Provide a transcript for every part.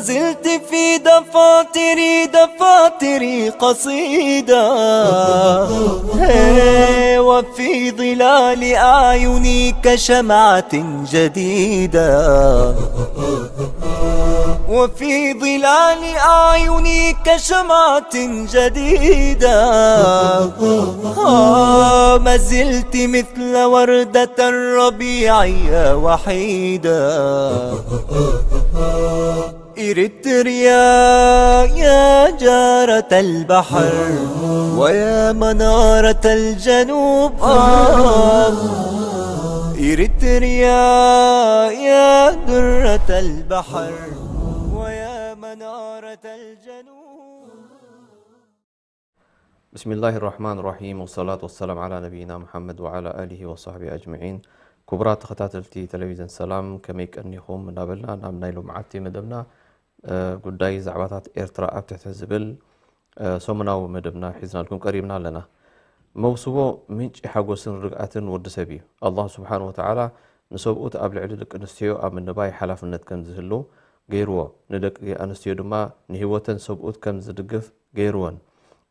زلت في دفاتري، دفاتري قصيدة. هي، وفي ظلال أعيني كشمعة جديدة. وفي ظلال أعيني كشمعة جديدة. آه، ما زلت مثل وردة الربيع يا وحيدة. إريتريا يا جارة البحر ويا منارة الجنوب، آه. إريتريا يا درة البحر ويا منارة الجنوب. ብስሚላሂ ራሕማን ራሒም፣ ወሰላቱ ወሰላም ዓላ ነቢይና ሙሓመድ ወዓላ ኣሊሂ ወሳሕቢሂ ኣጅመዒን። ክቡራት ተኸታተልቲ ቴሌቪዝን ሰላም፣ ከመይ ቀኒኹም እናበልና ናብ ናይ ሎምዓቲ መደብና፣ እ፣ ጉዳይ ዛዕባታት ኤርትራ ኣብ ትሕቲ ዝብል፣ እ፣ ሰሙናዊ መደብና ሒዝናልኩም ቀሪብና ኣለና። መውስቦ ምንጪ ሓጎስን ርግኣትን ወዲ ሰብ እዩ። ኣላህ ስብሓን ወተዓላ ንሰብኡት ኣብ ልዕሊ ደቂ ኣንስትዮ ኣብ ምንባይ ሓላፍነት ከም ዝህሉ ገይርዎ፣ ንደቂ ኣንስትዮ ድማ ንህይወተን ሰብኡት ከም ዝድግፍ ገይርወን።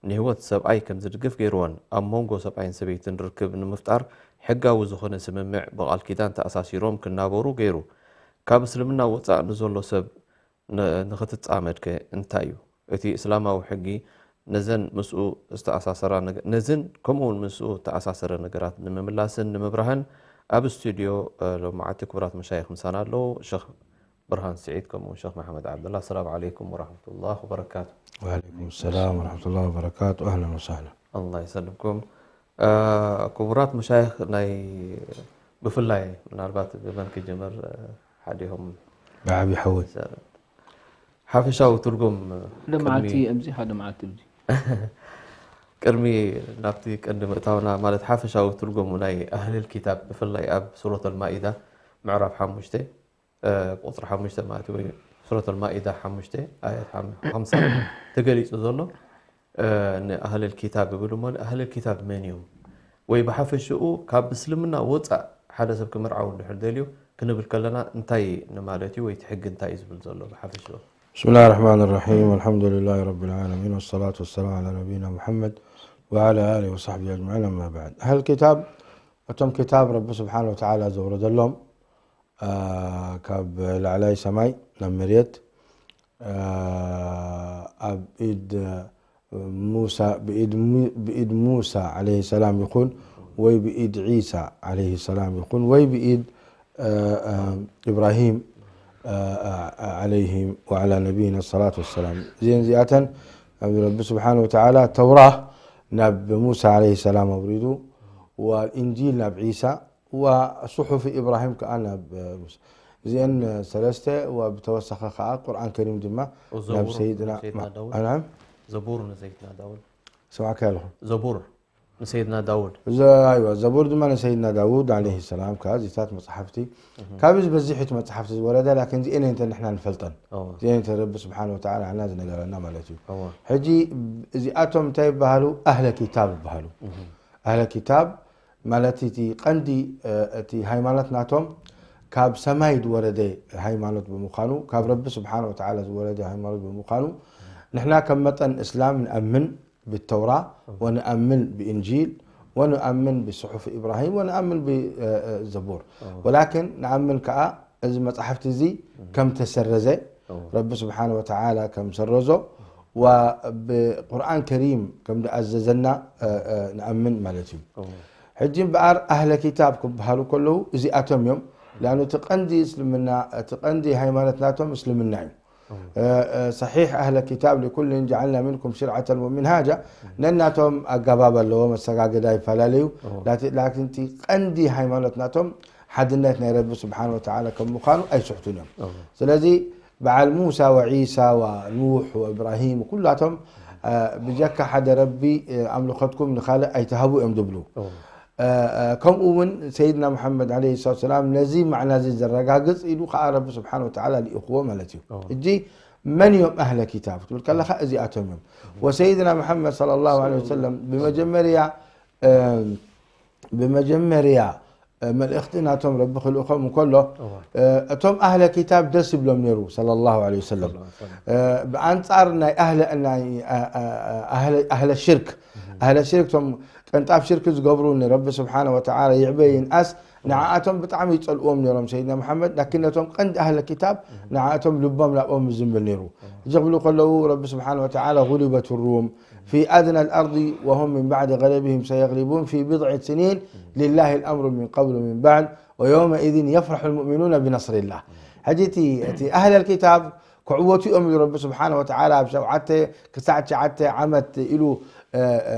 ንህይወት ሰብኣይ ከም ዝድግፍ ገይርወን። ኣብ መንጎ ሰብኣይን ሰበይትን ርክብ ንምፍጣር ሕጋዊ ዝኾነ ስምምዕ ብቓል ኪዳን ተኣሳሲሮም ክናበሩ ገይሩ። ካብ እስልምና ወጻእ ንዘሎ ሰብ ን-፣ ንኽትጻመድከ እንታይ እዩ? እቲ እስላማዊ ሕጊ ነዘን ምስኡ ዝተኣሳሰራ ነገ-፣ ነዝን ከምኡ እውን ምስኡ ዝተኣሳሰረ ነገራት ንምምላስን ንምብራህን ኣብ ስቱድዮ፣ እ፣ ሎማዓቲ ክቡራት መሻይኽ ምሳና ኣለዉ። ሸኽ ብርሃን ስዒድ ከምኡ እውን ሸኽ መሓመድ ዓብደላ። ኣሰላሙ ዓለይኩም ወራሕመቱላህ ወበረካቱ። وعليكم السلام ورحمة الله وبركاته. أهلا وسهلا. ኣላህ ይሰልምኩም። እ፣ ክቡራት መሻይኽ ናይ ብፍላይ ምናልባት ብመን ክጅምር፣ እ፣ ሓዲኹም ብዓብዪ ሓወይ። ይዛረብ። ሓፈሻዊ ትርጉም ሓደ መዓልቲ ቅድሚ ኣብዚ ሓደ መዓልቲ ኣብዚ ቅድሚ ናብቲ ቀንዲ ምእታውና ማለት ሓፈሻዊ ትርጉሙ ናይ ኣህልል ኪታብ ብፍላይ ኣብ ሱረት ኣልማኢዳ ምዕራፍ ሓሙሽተ፣ እ፣ ቁፅሪ ሓሙሽተ ማለት ወይ ሱረት ኣልማኢዳ ሓሙሽተ ኣያት ሓም-፣ ሓምሳ ተገሊፁ ዘሎ፣ እ፣ ንኣህልል ኪታብ ይብሉ እሞ ኣህልል ኪታብ መን እዮም? ወይ ብሓፈሽኡ ካብ እስልምና ወፃእ ሓደ ሰብ ክምርዓው እንድሕር ደልዩ ክንብል ከለና እንታይ ንማለት እዩ? ወይ እቲ ሕጊ እንታይ እዩ ዝብል ዘሎ ብሓፈሽኡ? بسم الله الرحمن الرحيم. الحمد لله رب العالمين، والصلاة والسلام على نبينا محمد وعلى آله وصحبه أجمعين. أما بعد. أهل الكتاب، እቶም ክታብ ረቢ ስብሓን ወተዓላ ዘውረደሎም፣ አ፣ ካብ ላዕላይ ሰማይ ናብ መሬት፣ አ፣ ኣብ ኢድ ሙሳ፣ ብኢድ ሙ-፣ ብኢድ ሙሳ ዓለይሂ ሰላም ይኹን፣ ወይ ብኢድ ዒሳ ዓለይሂ ሰላም ይኹን፣ ወይ ብኢድ፣ አ፣ አ፣ ኢብራሂም፣ አ፣ አ፣ ዓለይሂም ወዓላ ነቢይና ሰላት ወሰላም። እዚአን እዚኣተን ኣብ ረቢ ስብሓን ወተዓላ ተውራ ናብ ሙሳ ዓለይሂ ሰላም ኣውሪዱ፣ ወኢንጂል ናብ ዒሳ፣ ወሱሑፍ ኢብራሂም ከኣ ናብ ሙሳ። እዚአን ሰለስተ፣ ወብተወሳኺ ከኣ ቁርኣን ከሪም ድማ ናብ ዘቡር ሰይድና ንሰይድና ዳውድ። ናም ዘቡር ንሰይድና ዳውድ። ስማዕካ ኣለኹ። ዘቡር ንሰይድና ዳውድ። ዘ-፣ ኣይዋ፣ ዘቡር ድማ ንሰይድና ዳውድ ዓለይሂ ሰላም፣ ካብ እዚታት መጽሓፍቲ፣ ካብ ዝበዝሕ እቲ መጽሓፍቲ ዝወረደ፣ ላኪን እዚአን እንተ ንሕና ንፈልጠን። ኦ፣ እዚአን እንተ ረቢ ስብሓን ወተዓላ ንሕና ዝነገረና ማለት እዩ። እወ። ሕጂ እዚኣቶም እንታይ ይበሃሉ? ኣህለ ኪታብ ይበሃሉ። ኣህለ ኪታብ ማለት እቲ ቀንዲ፣ እ፣ እቲ ሃይማኖት ናቶም ካብ ሰማይ ዝወረደ ሃይማኖት ብምዃኑ፣ ካብ ረቢ ስብሓን ወተዓላ ዝወረደ ሃይማኖት ብምዃኑ፣ ንሕና ከም መጠን እስላም ንኣምን ብተውራ ወንኣምን ብእንጂል ወንኣምን ብስሑፍ ኢብራሂም ወንኣምን ብዘቡር። ወላኪን ንኣምን ከኣ እዚ መጽሓፍቲ እዚ ከም ተሰረዘ ረቢ ስብሓን ወተዓላ ከም ሰረዞ ወብቁርኣን ከሪም ከም ዝኣዘዘና ንኣምን ማለት እዩ። ሕጂ እምበኣር ኣህለ ኪታብ ክበሃሉ ከለዉ እዚኣቶም እዮም። ላኑ እቲ ቀንዲ እስልምና፣ እቲ ቀንዲ ሃይማኖት ናቶም እስልምና እዩ። ሰሒሕ ኣህለ ኪታብ ሊኩልን ጀዓልና ሚንኩም ሽርዓተን ወሚንሃጃ፣ ነናቶም ኣገባብ ኣለዎም፣ ኣሰጋግዳ ይፈላለዩ። ላቲ-፣ ላኪን እቲ ቀንዲ ሃይማኖት ናቶም ሓድነት ናይ ረቢ ስብሓን ወተዓላ ከም ምዃኑ ኣይስሕቱን እዮም። ስለዚ በዓል ሙሳ ወዒሳ ወኑሕ ወእብራሂም ኩላቶም፣ እ፣ ብጀካ ሓደ ረቢ፣ እ፣ ኣምልኸትኩም ንኻልእ ኣይትሃቡ እዮም ዝብሉ። እ፣ እ፣ ከምኡ እውን ሰይድና መሓመድ ዓለይሂ ሰላቱ ወሰላም ነዚ ማዕና እዚ ዘረጋግጽ ኢሉ ከኣ ረቢ ስብሓን ወተዓላ ልኢኽዎ ማለት እዩ። ሕጂ መን እዮም ኣህለ ኪታብ ክትብል ከለኻ እዚኣቶም እዮም። ወሰይድና መሓመድ ሰለላሁ ዐለይሂ ወሰለም ብመጀመርያ፣ እ፣ ብመጀመርያ መልእኽቲ ናቶም ረቢ ክልእኾም እንከሎ፣ እቶም ኣህለ ኪታብ ደስ ይብሎም ነይሩ፣ ሰለላሁ ዐለይሂ ወሰለም። ብኣንጻር ናይ ኣህለ፣ ናይ ኣህለ ሽርክ፣ ኣህለ ሽርክ፣ እቶም ቀንጣብ ሽርክ ዝገብሩ፣ ንረቢ ስብሓነ ወተዓላ ይዕበ ይንኣስ፣ ንዓኣቶም ብጣዕሚ ይጸልእዎም ነይሮም ሰይድና መሓመድ። ላኪን ነቶም ቀንዲ ኣህለ ኪታብ፣ ንዓኣቶም ልቦም ናብኦም ዝምል ነይሩ። እዚ ክብሉ ከለዉ፣ ረቢ ስብሓነ ወተዓላ፣ غلبت الروم في أدنى الأرض وهم من بعد غلبهم سيغلبون في بضع سنين لله الأمر من قبل من بعد ويومئذ يفرح المؤمنون بنصر الله. ሕጂ እቲ፣ እቲ ኣህለል ኪታብ ክዕወቱ እዮም ኢሉ ረቢ ስብሓነ ወተዓላ ኣብ ሸውዓተ ክሳዕ ትሽዓተ ዓመት ኢሉ፣ እ፣ እ፣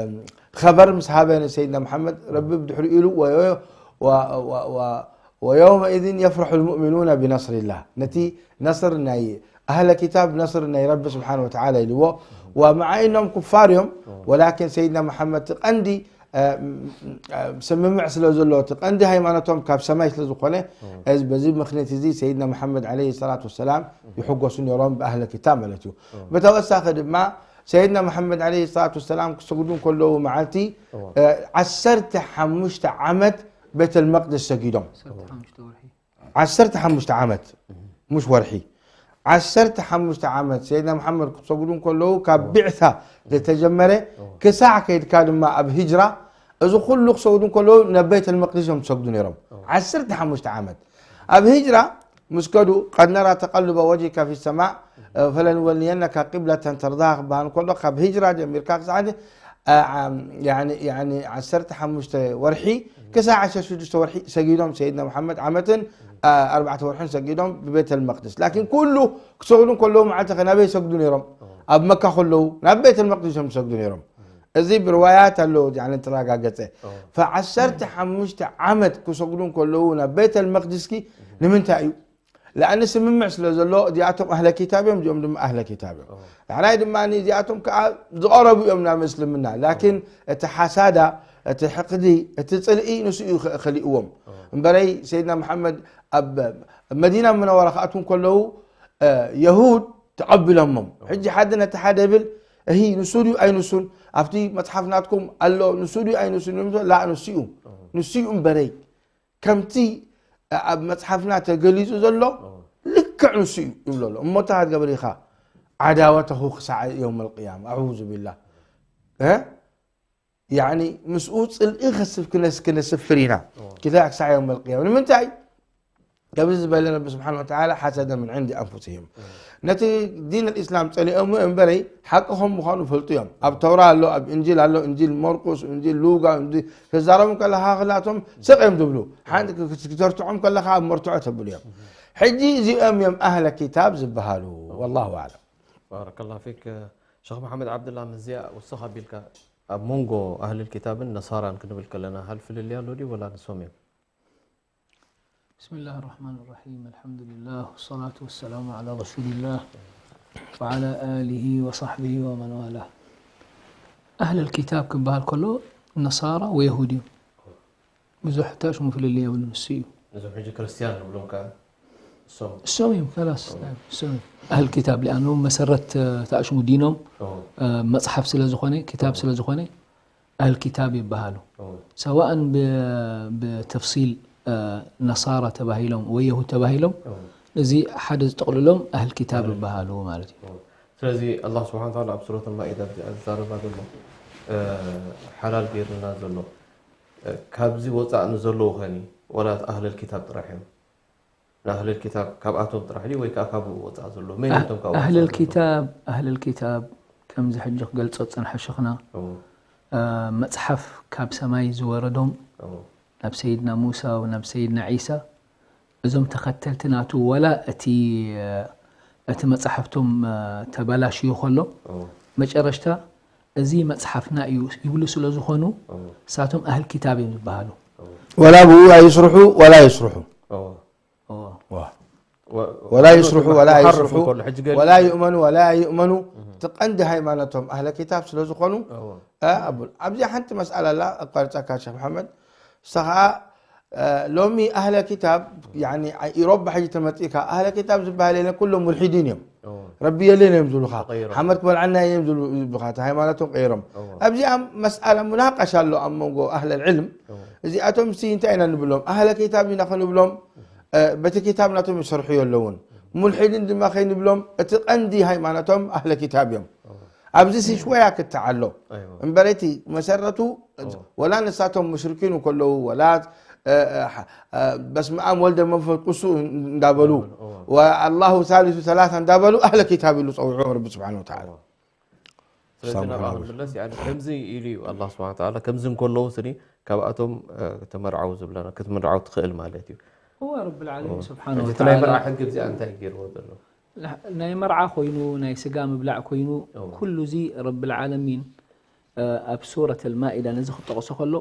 ኸበር ምስ ሃበ ንሰይድና መሓመድ፣ ረቢ ብድሕሪ ኢሉ ወ-፣ ወ-፣ ወ-፣ ወ-፣ ويومئذ يفرح المؤمنون بنصر الله። ነቲ ነስር ናይ ኣህለ ኪታብ ነስር ናይ ረቢ ስብሓነ ወተዓላ ኢልዎ። ወመዓ ኢኖም ኩፋር እዮም፣ ወላኪን ሰይድና መሓመድ እቲ ቀንዲ፣ እ፣ እ፣ ስምምዕ ስለ ዘሎ፣ እቲ ቀንዲ ሃይማኖቶም ካብ ሰማይ ስለ ዝኾነ፣ እዚ፣ በዚ ምኽንያት እዚ ሰይድና መሓመድ ዐለይሂ ሰላቱ ወሰላም ይሕጎሱ ነይሮም ብኣህለ ኪታብ ማለት እዩ። ብተወሳኺ ድማ ሰይድና መሓመድ ዐለይሂ ሰላቱ ወሰላም ክሰግዱ እንከለዉ መዓልቲ፣ እ፣ ዓሰርተ ሓሙሽተ ዓመት ቤተል መቅደስ ሰጊዶም። ዓሰርተ ሓሙሽተ ወርሒ። ዓሰርተ ሓሙሽተ ዓመት፣ ሙሽ ወርሒ። ዓሰርተ ሓሙሽተ ዓመት ሰይድና መሓመድ ክሰግዱ እንከለዉ፣ ካብ ቢዕሳ ዝተጀመረ፣ ክሳዕ ከይድካ ድማ ኣብ ሂጅራ፣ እዚ ኩሉ ክሰግዱ እንከለዉ፣ ናብ ቤተል መቅዲስ እዮም ዝሰግዱ ነይሮም። ዓሰርተ ሓሙሽተ ዓመት። ኣብ ሂጅራ ምስ ከዱ፣ قد نرى تقلب وجهك في السماء فلنولينك قبلة ترضاها ክበሃል እንከሎ፣ ካብ ሂጅራ ጀሚርካ ክሳዕ እ፣ ዓም-፣ ያኒ፣ ያኒ ዓሰርተ ሓሙሽተ ወርሒ ክሳዕ ዓሰርተ ሽዱሽተ ወርሒ ሰጊዶም ሰይድና መሓመድ ዓመትን፣ እ፣ ኣርባዕተ ወርሕን ሰጊዶም ብቤተል መቅድስ። ላኪን ኩሉ ክሰግዱ እንከለዉ መዓልቲ ከ ናበይ ይሰግዱ ነይሮም? ኣብ መካ ከለዉ ናብ ቤተል መቅድስ እዮም ዝሰግዱ ነይሮም። እዚ ብርዋያት ኣለዉ፣ ያኒ፣ ተረጋገጸ። ፈዓሰርተ ሓሙሽተ ዓመት ክሰግዱ እንከለዉ ናብ ቤተል መቅድስኪ ንምንታይ እዩ? ለኣኒ ስምምዕ ስለ ዘሎ፣ እዚኣቶም ኣህለ ኪታብ እዮም፣ እዚኦም ድማ ኣህለ ኪታብ እዮም። ንሕናይ ድማ እዚኣቶም ከኣ ዝቐረቡ እዮም ናብ እስልምና። ላኪን እቲ ሓሳዳ፣ እቲ ሕቅዲ፣ እቲ ጽልኢ ንሱ እዩ ከ-፣ ከሊእዎም። እምበረይ ሰይድና መሓመድ ኣብ መዲና ሙነወራ ክኣትዉ እንከለዉ፣ እ፣ የሁድ ተቐቢሎሞም። ሕጂ ሓደ ነቲ ሓደ ይብል፣ እሂ፣ ንሱ ድዩ ኣይንሱን? ኣብቲ መጽሓፍ ናትኩም ኣሎ፣ ንሱ ድዩ ኣይንሱን? ይብሉ፣ ላ፣ ንሱ እዩ። ንሱ እዩ እምበረይ። ከምቲ ኣብ መጽሓፍና ተገሊጹ ዘሎ ልክዕ ንሱ እዩ ይብሎ ኣሎ። እሞ እንታይ ክትገብር ኢኻ? ዓዳወተሁ ክሳዕ የውመል ቅያማ። ኣዑዙ ቢላህ። እ? ያኒ ምስኡ ጽልኢ ከስፍ-፣ ክነስ-፣ ክነስፍር ኢና። ክሳዕ፣ ክሳዕ የውመል ቅያማ። ንምንታይ? ከምዚ ዝበለ ረቢ ስብሓነ ወተዓላ ሓሰደ ምን ዕንዲ ኣንፉሲሂም። ነቲ ዲን ኣልኢስላም ጸሊኦምዎ እምበረይ፣ ሓቂ ከም ምዃኑ ፈልጡ እዮም። ኣብ ተውራ ኣሎ፣ ኣብ እንጂል ኣሎ፣ እንጂል መርቆስ፣ እንጂል ሉቃ፣ እንጂል ክዛረቡ ከለኻ ክላቶም ስቕ እዮም ዝብሉ። ሓንቲ ክ-፣ ክ-፣ ክተርትዖም ከለኻ ኣብ መርትዖ ተብሉ እዮም። ሕጂ እዚኦም እዮም ኣህለ ኪታብ ዝበሃሉ። ወላሁ ኣዕለም። ባረከላሁ ፊክ። ሸኽ መሓመድ ዓብድላ፣ ምስዚኣ ውስኽ ኣቢልካ ኣብ መንጎ ኣህልል ኪታብን ነሳራን ክንብል ከለና፣ ሃል ፍልልይ ኣሎ ድዩ ወላ ንሶም እዮም? بسم الله الرحمن الرحيم. الحمد لله والصلاة والسلام على رسول الله وعلى آله وصحبه ومن والاه. أهل الكتاب ክበሃል ከሎ ነሳራ ወየሁድ እዮም። ብዙሕ ተሽሙ ፍልልይ የብሉን፣ እሱ እዩ። እዞም ሕጂ ክርስትያን ንብሎም ከኣ እሶም? እሶም እዮም፣ ከላስ፣ እሶም እዮም። ኣህል ኪታብ ሊኣኑ መሰረት፣ እ፣ ተኣሽሙ ዲኖም፣ ኦ። እ፣ መጽሓፍ ስለ ዝኾነ፣ ኪታብ ስለ ዝኾነ፣ ኣህል ኪታብ ይበሃሉ። ኦ። ሰዋእን ብ-፣ ብተፍሲል፣ እ፣ ነሳራ ተባሂሎም ወይ የሁድ ተባሂሎም፣ ኦ። እዚ ሓደ ዝጠቕልሎም ኣህል ኪታብ ኣህል ይበሃሉ ማለት እዩ። ኦ። ስለዚ ኣላህ ስብሓነ ወተዓላ ኣብ ሱረት ኣልማኢዳ እዚኣ ዝዛረባ ዘሎ፣ እ፣ ሓላል ገይሩልና ዘሎ፣ እ፣ ካብዚ ወጻእ ንዘለዉ ኸኒ ወላ ኣህለል ኪታብ ጥራሕ እዮም? ንኣህለል ኪታብ ካብኣቶም ጥራሕ ድዩ ወይ ከኣ ካብኡ ወጻእ ዘለዉ? መን እዮም እቶም ካብኡ ኣህለል ወጻእ ዘለዉ? ኪታብ፣ ኣህለል ኪታብ ከምዚ ሕጂ ክገልጾ ዝጸንሐ ሸኽና፣ እዎ። እ፣ መጽሓፍ ካብ ሰማይ ዝወረዶም እዎ። ናብ ሰይድና ሙሳ ወናብ ሰይድና ዒሳ፣ እዞም ተኸተልቲ ናቱ ወላ እቲ፣ እ፣ እቲ መጽሓፍቶም፣ እ፣ ተበላሽዩ ከሎ፣ እዎ። መጨረሽታ እዚ መጽሓፍና እዩ ይብሉ ስለ ዝኾኑ፣ እዎ። ንሳቶም ኣህል ኪታብ እዮም ዝበሃሉ። እዎ። ወላ ብኡ ኣይስርሑ፣ ወላ ይስርሑ። እዎ። እዎ። ዋ። ወ-፣ ወላ ወ-፣ ይስርሑ፣ ወላ ይሓርፉ ይስርሑ፣ ከሎ፣ ሕጂ ገለ ወላ ይእመኑ፣ ወላ ይእመኑ። እህ። እቲ ቀንዲ ሃይማኖቶም ኣህለ ኪታብ ስለ ዝኾኑ፣ እዎ። እ፣ ኣቡል፣ ኣብዚኣ ሓንቲ መስኣላ ኣላ፣ ኣቋርጻካ ሸኽ መሓመድ። ንሳ ኸኣ፣ እ፣ ሎሚ ኣህለ ኪታብ፣ ያኒ፣ ኣ-፣ ኢሮባ ሕጂ ተመጺእካ፣ ኣህለ ኪታብ ዝበሃል የለን፣ ኩሎም ሙልሒዲን እዮም። እዎ። ረቢ የለን እዮም ዝብሉኻ። ሓመድ ክበልዓና እዮም ዝብሉኻ። እቲ ሃይማኖቶም ቀይሮም። ኣብዚኣ መስኣላ ሙናቀሻ ኣሎ ኣብ መንጎ ኣህለል ዕልም። እዚኣቶም ሲ እንታይ ኢና ንብሎም? ኣህለ ኪታብ ኢና ክንብሎም? በቲ ኪታብ ናቶም ይሰርሑ የለውን። ሙልሒድን ድማ ከይንብሎም፣ እቲ ቀንዲ ሃይማኖቶም ኣህለ ኪታብ እዮም። ኣብዚ ሲ ሽወያ ክትዕ ኣሎ። እምበር እቲ መሰረቱ ወላ ንሳቶም ሙሽሪኪን እንከለዉ፣ ወላ በስመ ኣብ ወልደ መንፈስ ቅዱስ እንዳበሉ፣ ወአላሁ ሳሊሱ ሰላሳ እንዳበሉ ኣህለ ኪታብ ኢሉ ጸውዖም ረቢ ስብሓን ወተዓላ። ስለዚ ናብኣ ክንምለስ፣ ከምዚ ኢሉ እዩ ኣላህ ስብሓን ወተዓላ። ከምዚ እንከለዉ ስኒ ካብኣቶም ተመርዓው ዝብለና፣ ክትምርዓው ትኽእል ማለት እዩ። እወ ረብል ዓለሚን ስብሓን እቲ ናይ መርዓ ሕጊ እዚኣ እንታይ ገይርዎ ዘሎ? ናይ መርዓ ኮይኑ ናይ ስጋ ምብላዕ ኮይኑ ኩሉ እዚ ረብል ዓለሚን ኣብ ሱረት ኣልማኢዳ ነዚ ክጠቕሶ ከሎ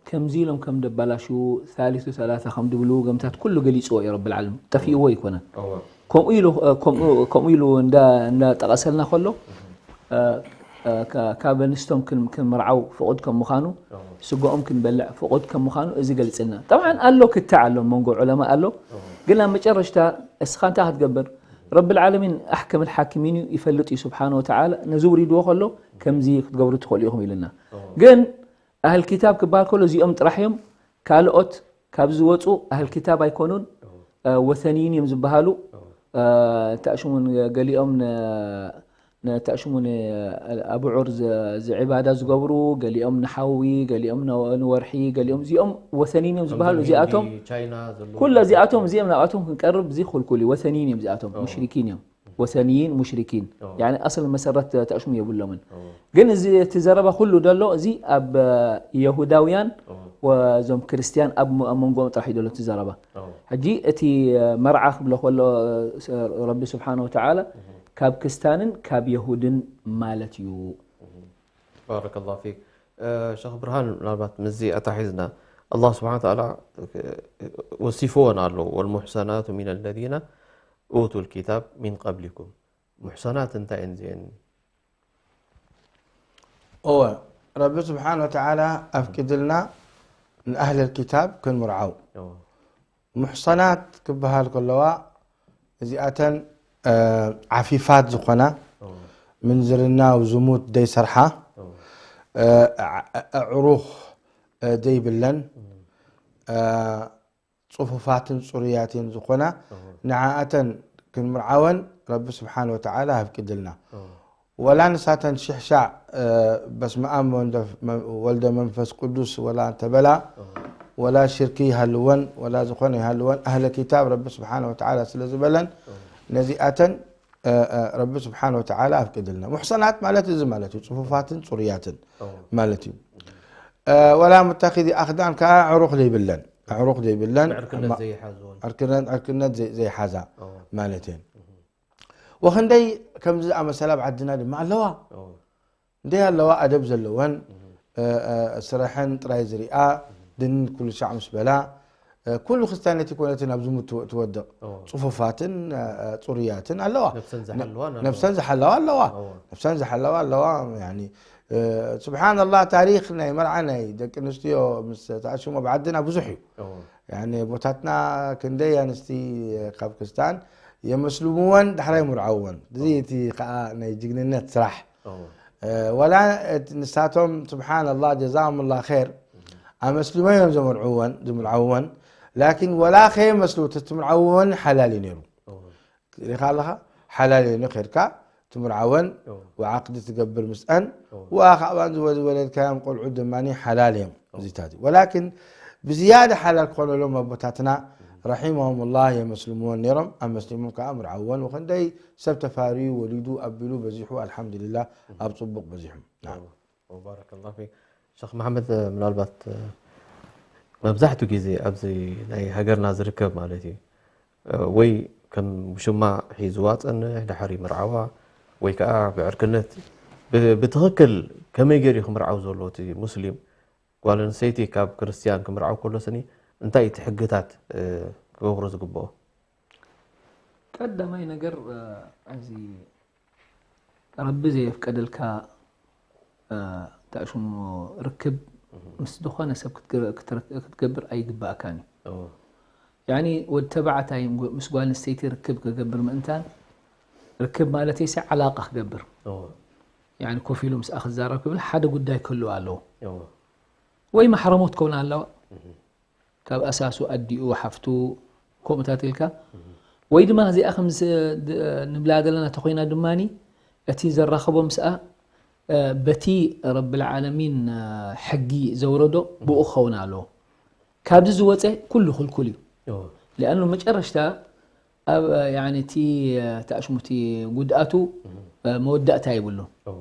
ከምዚ ኢሎም ከም ደባላሽዉ ሳሊሱ ሰላሳ ከም ድብሉ ገምታት ኩሉ ገሊፅዎ እዩ ረብል ዓለሚን። ጠፊእዎ ኣይኮነን። ከምኡ ኢሉ ከምኡ ኢሉ እንዳ ጠቐሰልና ከሎ ካብ ኣንስቶም ክንምርዓው ፍቑድ ከም ምዃኑ ስጋኦም ክንበልዕ ፍቑድ ከም ምዃኑ እዚ ገልጽልና። ጠብዓን ኣሎ ክትዕ ኣሎ መንጎ ዑለማ ኣሎ። ግን ኣብ መጨረሽታ እስኻ እንታይ ክትገብር? ረብል ዓለሚን ኣሕከም ልሓኪሚን እዩ ይፈልጥ እዩ ስብሓን ወተዓላ። ነዚ ውሪድዎ ከሎ ከምዚ ክትገብሩ ትኽእሉ ኢኹም ኢልና። ግን ኣህል ኪታብ ክበሃል ከሎ እዚኦም ጥራሕ እዮም። ካልኦት ካብ ዝወፁ ኣህል ኪታብ ኣይኮኑን። ወሰንይን እዮም ዝበሃሉ። ተእሽሙን ገሊኦም ንተእሽሙን ኣብዑር ዝዕባዳ ዝገብሩ፣ ገሊኦም ንሓዊ፣ ገሊኦም ንወርሒ፣ ገሊኦም እዚኦም ወሰንይን እዮም ዝበሃሉ። እዚኣቶም ኩሉ እዚኣቶም እዚኦም ናብኣቶም ክንቀርብ እዚ ኩልኩል እዩ። ወሰንይን እዮም እዚኣቶም፣ ሙሽሪኪን እዮም። ወሰንይን ሙሽሪኪን ያኒ ኣስል መሰረት ተእሽሙ የብሎምን። ግን እዚ እቲ ዘረባ ኩሉ ደሎ እዚ ኣብ የሁዳውያን ወዞም ክርስትያን ኣብ መንጎኦም ጥራሕ እዩ ደሎ እቲ ዘረባ። ሕጂ እቲ መርዓ ክብሎ ከሎ ረቢ ስብሓን ወተዓላ ካብ ክስታንን ካብ የሁድን ማለት እዩ። ባረከ ላሁ ፊክ። ሸኽ ብርሃን፣ ምናልባት ምስዚ ኣታሒዝና ኣላህ ስብሓን ወተዓላ ወሲፍወን ኣሎ፣ ወልሙሕሰናቱ ሚን ለዚነ ኡቱ ልኪታብ ሚን ቀብሊኩም። ሙሕሰናት እንታይ እየን እዚአን? እወ፣ ረቢ ስብሓን ወተዓላ ኣፍቂድልና ንኣህለል ኪታብ ክንምርዓው። ሙሕሰናት ክበሃል ከለዋ እዚኣተን ዓፊፋት ዝኾና፣ ምንዝርና ዝሙት ደይሰርሓ፣ ኣዕሩኽ ደይብለን፣ ፅፉፋትን ፅሩያትን ዝኾና ንዓኣተን ክንምርዓወን ረቢ ስብሓን ወተዓላ ኣፍቂድልና። ወላ ንሳተን ሽሕሻዕ በስመ ኣብ ወልደ መንፈስ ቅዱስ ወላ እንተበላ፣ ወላ ሽርኪ ይሃልወን ወላ ዝኾነ ይሃልወን፣ ኣህለ ኪታብ ረቢ ስብሓን ወተዓላ ስለ ዝበለን ነዚኣተን ረቢ ስብሓን ወተዓላ ኣፍቂድልና። ሙሕሰናት ማለት እዚ ማለት እዩ፣ ፅፉፋትን ፅሩያትን ማለት እዩ። ወላ ሙተኪዚ ኣክዳን ከዓ ዕሩኽ ዘይብለን፣ ዕሩኽ ዘይብለን፣ ዕርክነት ዘይሓዛ ማለት እየን። ወክንደይ ከምዚ ዝኣመሰላ ኣብ ዓድና ድማ ኣለዋ። እንደ ኣለዋ ኣደብ ዘለወን፣ ስረሐን ጥራይ ዝሪኣ፣ ድንን ኩሉ ሻዕ ምስ በላ፣ ኩሉ ክርስትያነት ይኮነትን ኣብ ዝሙት ትወድቕ፣ ፅፉፋትን ፅሩያትን ኣለዋ። ነብሰን ዝሓለዋ ኣለዋ። ነብሰን ዝሓለዋ ኣለዋ። ስብሓንላህ፣ ታሪክ ናይ መርዓ ናይ ደቂ ኣንስትዮ ምስ ተኣሽሙ ኣብ ዓድና ብዙሕ እዩ። ቦታትና ክንደይ ኣንስቲ ካብ ክስታን የመስልምወን፣ ዳሕራይ ምርዓውወን። እዚ እቲ ከዓ ናይ ጅግንነት ስራሕ። ወላ ንሳቶም ስብሓንላህ ጀዛሁም ላ ር ኣመስሊሞ እዮም ዘመርዕወን ዝምርዓውወን። ላኪን ወላ ከየመስሉ ትምርዓውወን ሓላል እዩ ነይሩ። ሪኻ ኣለኻ ሓላል እዩ ኸድካ ትምርዓወን ወዓቅዲ ትገብር ምስአን ወኣ ካዕባን ዝወለድካዮም ቆልዑ ድማ ሓላል እዮም። እዚታት ወላኪን ብዝያዳ ሓላል ክኾነሎም ኣቦታትና ረሒሞም ላ የመስልምወን ነይሮም። ኣመስሊሞም ከዓ ምርዓውወን። ወክንደይ ሰብ ተፋርዩ ወሊዱ ኣቢሉ በዚሑ ኣልሓምዱሊላ ኣብ ፅቡቅ በዚሑ። ባረከላሁ ፊክ። ሸኽ መሓመድ፣ ምናልባት መብዛሕትኡ ግዜ ኣብዚ ናይ ሃገርና ዝርከብ ማለት እዩ ወይ ከም ውሽማ ሒዝዋ ጸንሕ ድሓር ይምርዓዋ ወይ ከዓ ብዕርክነት ብትኽክል ከመይ ገይሩ ክምርዓው ዘለዎ እቲ ሙስሊም ጓል ኣንስተይቲ ካብ ክርስትያን ክምርዓው ከሎ ስኒ እንታይ እቲ ሕግታት ክገብሮ ዝግብኦ? ቀዳማይ ነገር እዚ ረቢ ዘየፍቀደልካ ተእሽሞ ርክብ ምስ ዝኾነ ሰብ ክትገብር ኣይግባእካን እዩ። ያኒ ወዲ ተባዕታይ ምስ ጓል ኣንስተይቲ ርክብ ክገብር ምእንታን ርክብ ማለት ሲ ዓላቃ ክገብር እዎ ያኒ ኮፍ ኢሉ ምስኣ ክዛረብ ክብል ሓደ ጉዳይ ክህልዎ ኣለዎ። እዎ ወይ ማሕረሞት ክኸውን ኣለዋ ካብ ኣሳሱ ኣዲኡ ሓፍቱ ከምኡታት ኢልካ ወይ ድማ እዚኣ ከም ንብላ ዘለና ተኮይና ድማ እቲ ዘራኽቦ ምስኣ በቲ ረብል ዓለሚን ሕጊ ዘውረዶ ብኡ ክኸውን ኣለዎ። ካብዚ ዝወፀ ኩሉ ክልኩል እዩ። እዎ ሊኣኑ መጨረሽታ ኣብ ያኒ እቲ ተኣሽሙቲ ጉድኣቱ መወዳእታ የብሉን። እዎ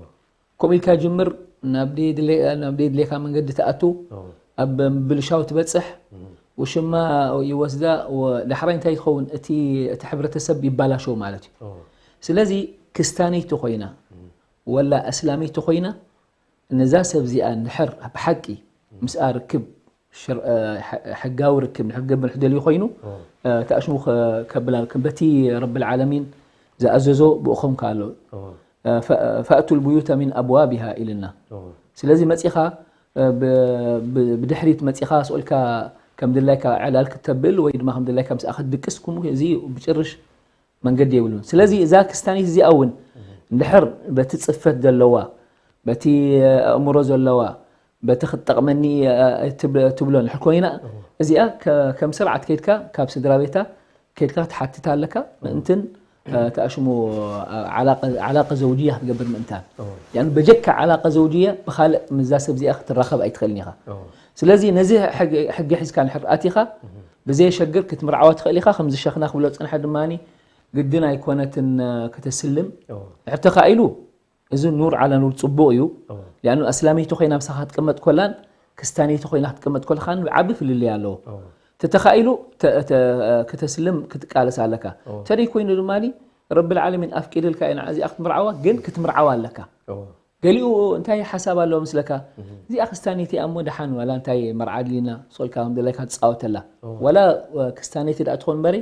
ከምኡ ኢልካ ጅምር ናብ ደየድለ- ናብ ደየድሌካ መንገዲ ትኣቱ እዎ ኣብ ብልሻው ትበፅሕ ውሽማ ይወስዳ ወ- ዳሕራይ እንታይ ትኸውን እቲ እቲ ሕብረተሰብ ይባላሸው ማለት እዩ። እዎ ስለዚ ክስታነይቲ ኮይና ወላ ኣስላመይቲ ኮይና ነዛ ሰብ እዚኣ እንድሕር ብሓቂ ምስኣ ርክብ ሽር- እ፣ ሐ- ሕጋዊ ርክብ እንድሕር ክገብር እንድሕር ደልዩ ኮይኑ እዎ እ፣ ተኣሽሙ ከ- ከብላ ከም በቲ ረብል ዓለሚን ዝኣዘዞ ብእኹም ካሎ እዎ ፈእቱ ልቡዩተ ሚን ኣብዋቢሃ ኢልና። እዎ ስለዚ መፂኻ እ፣ ብ- ብ- ብድሕሪት መፂኻ ስኦልካ ከም ድላይካ ዕላል ክተብል ወይ ድማ ከም ድላይካ ምስኣ ክትድቅስ ኩምኡ እዚ ብጭርሽ መንገዲ የብሉን። ስለዚ እዛ ክስታኒት እዚኣ እውን እንድሕር በቲ ፅፈት ዘለዋ በቲ ኣእምሮ ዘለዋ በቲ ክትጠቕመኒ እ፣ ትብ- ትብሎ እንድሕር ኮይና እዚኣ ከ- ከም ስርዓት ከይድካ ካብ ስድራ ቤታ ከይድካ ክትሓትት ኣለካ ምእንትን እ፣ ተኣሽሙ እ፣ ዓላቀ- ዓላቀ ዘውጅያ ክትገብር ምእንታን እዎ ያን በጀካ ዓላቀ ዘውጅያ ብካልእ ምዛ ሰብ እዚኣ ክትራኸብ ኣይትኽእልን ኢኻ። እዎ ስለዚ ነዚ ሕጊ ሕጊ ሒዝካ እንድሕር ኣቲኻ ብዘየሸግር ክትምርዓዋ ትኽእል ኢኻ። ከምዚ ሸኽና ክብሎ ዝጸንሐ ድማ ግድን ኣይኮነትን እ፣ ከተስልም እዎ ድሕር ተኻኢሉ እዚ ኑር ዓላ ኑር ጽቡቕ እዩ። እዎ ሊኣኑ ኣስላመይቲ ኮይና ምሳኻ ክትቅመጥ ኮላን ክስታነይቲ ኮይና ክትቅመጥ ኮልኻን ዓቢ ፍልልይ ኣለዎ። እዎ ተተኻኢሉ ተ- ተ- ከተስልም ክትቃለስ ኣለካ። እዎ ተደይ ኮይኑ ድማ ረብል ዓለሚን ኣፍቂድልካ ኢና እዚኣ ክትምርዓዋ ግን ክትምርዓዋ ኣለካ። እዎ ገሊኡ እንታይ ሓሳብ ኣለዎ ምስለካ እዚኣ ክስታኒት እያ እሞ ደሓን ዋላ እንታይ መርዓ ድልና ስልካ ከም ዘለካ ትፃወተላ እዎ ዋላ ክስታኒት ዳ ትኾን በሪ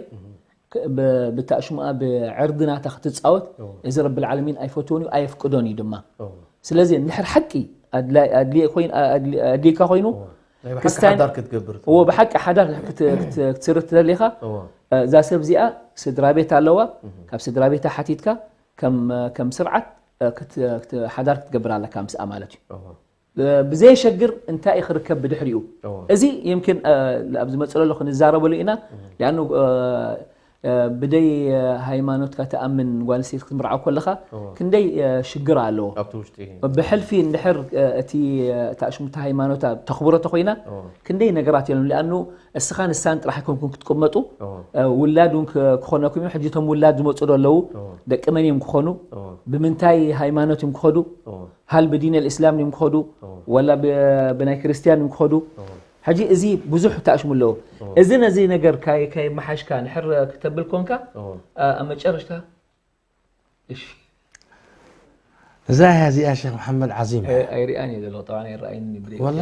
ክ- ብ- ብታእሽሙኣ ብዕርዲ ናታ ክትፃወት እዎ እዚ ረብል ዓለሚን ኣይፈትዎን እዩ ኣየፍቅዶን እዩ ድማ። እዎ ስለዚ እንድሕር ሓቂ ኣድላይ- ኣድልየ ኮይን- ኣድል- ኣድልይካ ኮይኑ እዎ ናይ ብሓቂ ክስታን- ሓዳር ክትገብር እዎ ብሓቂ ሓዳር ክት- ክት- ክትስርት ደሊኻ እዎ እዛ ሰብ እዚኣ ስድራ ቤት ኣለዋ ካብ ስድራ ቤታ ሓቲትካ ከም ከም ስርዓት ክት- ክት- ሓዳር ክትገብር ኣለካ ምስኣ ማለት እዩ። እዎ ብዘየሸግር እንታይ እዩ ክርከብ ብድሕሪኡ እዎ እዚ يمكن ኣብ ዝመፅእ ዘሎ ክንዛረበሉ ኢና። ሊኣኑ ብደይ ሃይማኖትካ ትኣምን ጓል ኣንስተይቲ ክትምርዓው ከለኻ እዎ ክንደይ ሽግር ኣለዎ። ኣብቲ ውሽጢ ብሕልፊ እንድሕር እቲ ታሽሙቲ ሃይማኖታ ተኽብሮ ተኮይና እዎ ክንደይ ነገራት እዮም ሊኣኑ እስኻ ንሳን ጥራሕ ኣይኮንኩም ክትቅመጡ እዎ ውላድ እውን ክኾነኩም እዮም። ሕጂ እቶም ውላድ ዝመፁ ዶ ኣለዉ እዎ ደቂ መን እዮም ክኾኑ እዎ ብምንታይ ሃይማኖት እዮም ክኸዱ እዎ ሃል ብዲን ልእስላም እዮም ክኸዱ እዎ ወላ ብ- ብናይ ክርስትያን እዮም ክኸዱ። እዎ ሕጂ እዚ ብዙሕ ታሽሙ ኣለዎ። እዎ እዚ ነዚ ነገር ካይ- ካይመሓሽካ ንሕር ክተብል ኮንካ እዎ ኣብ መጨረሽታ እሺ እዛ እያ እዚኣ ሸክ መሓመድ ዓዚም ኣይሪኣን እየ ዘለኹ ጠብዓ ኣይረኣይኒ ብደይ ወላ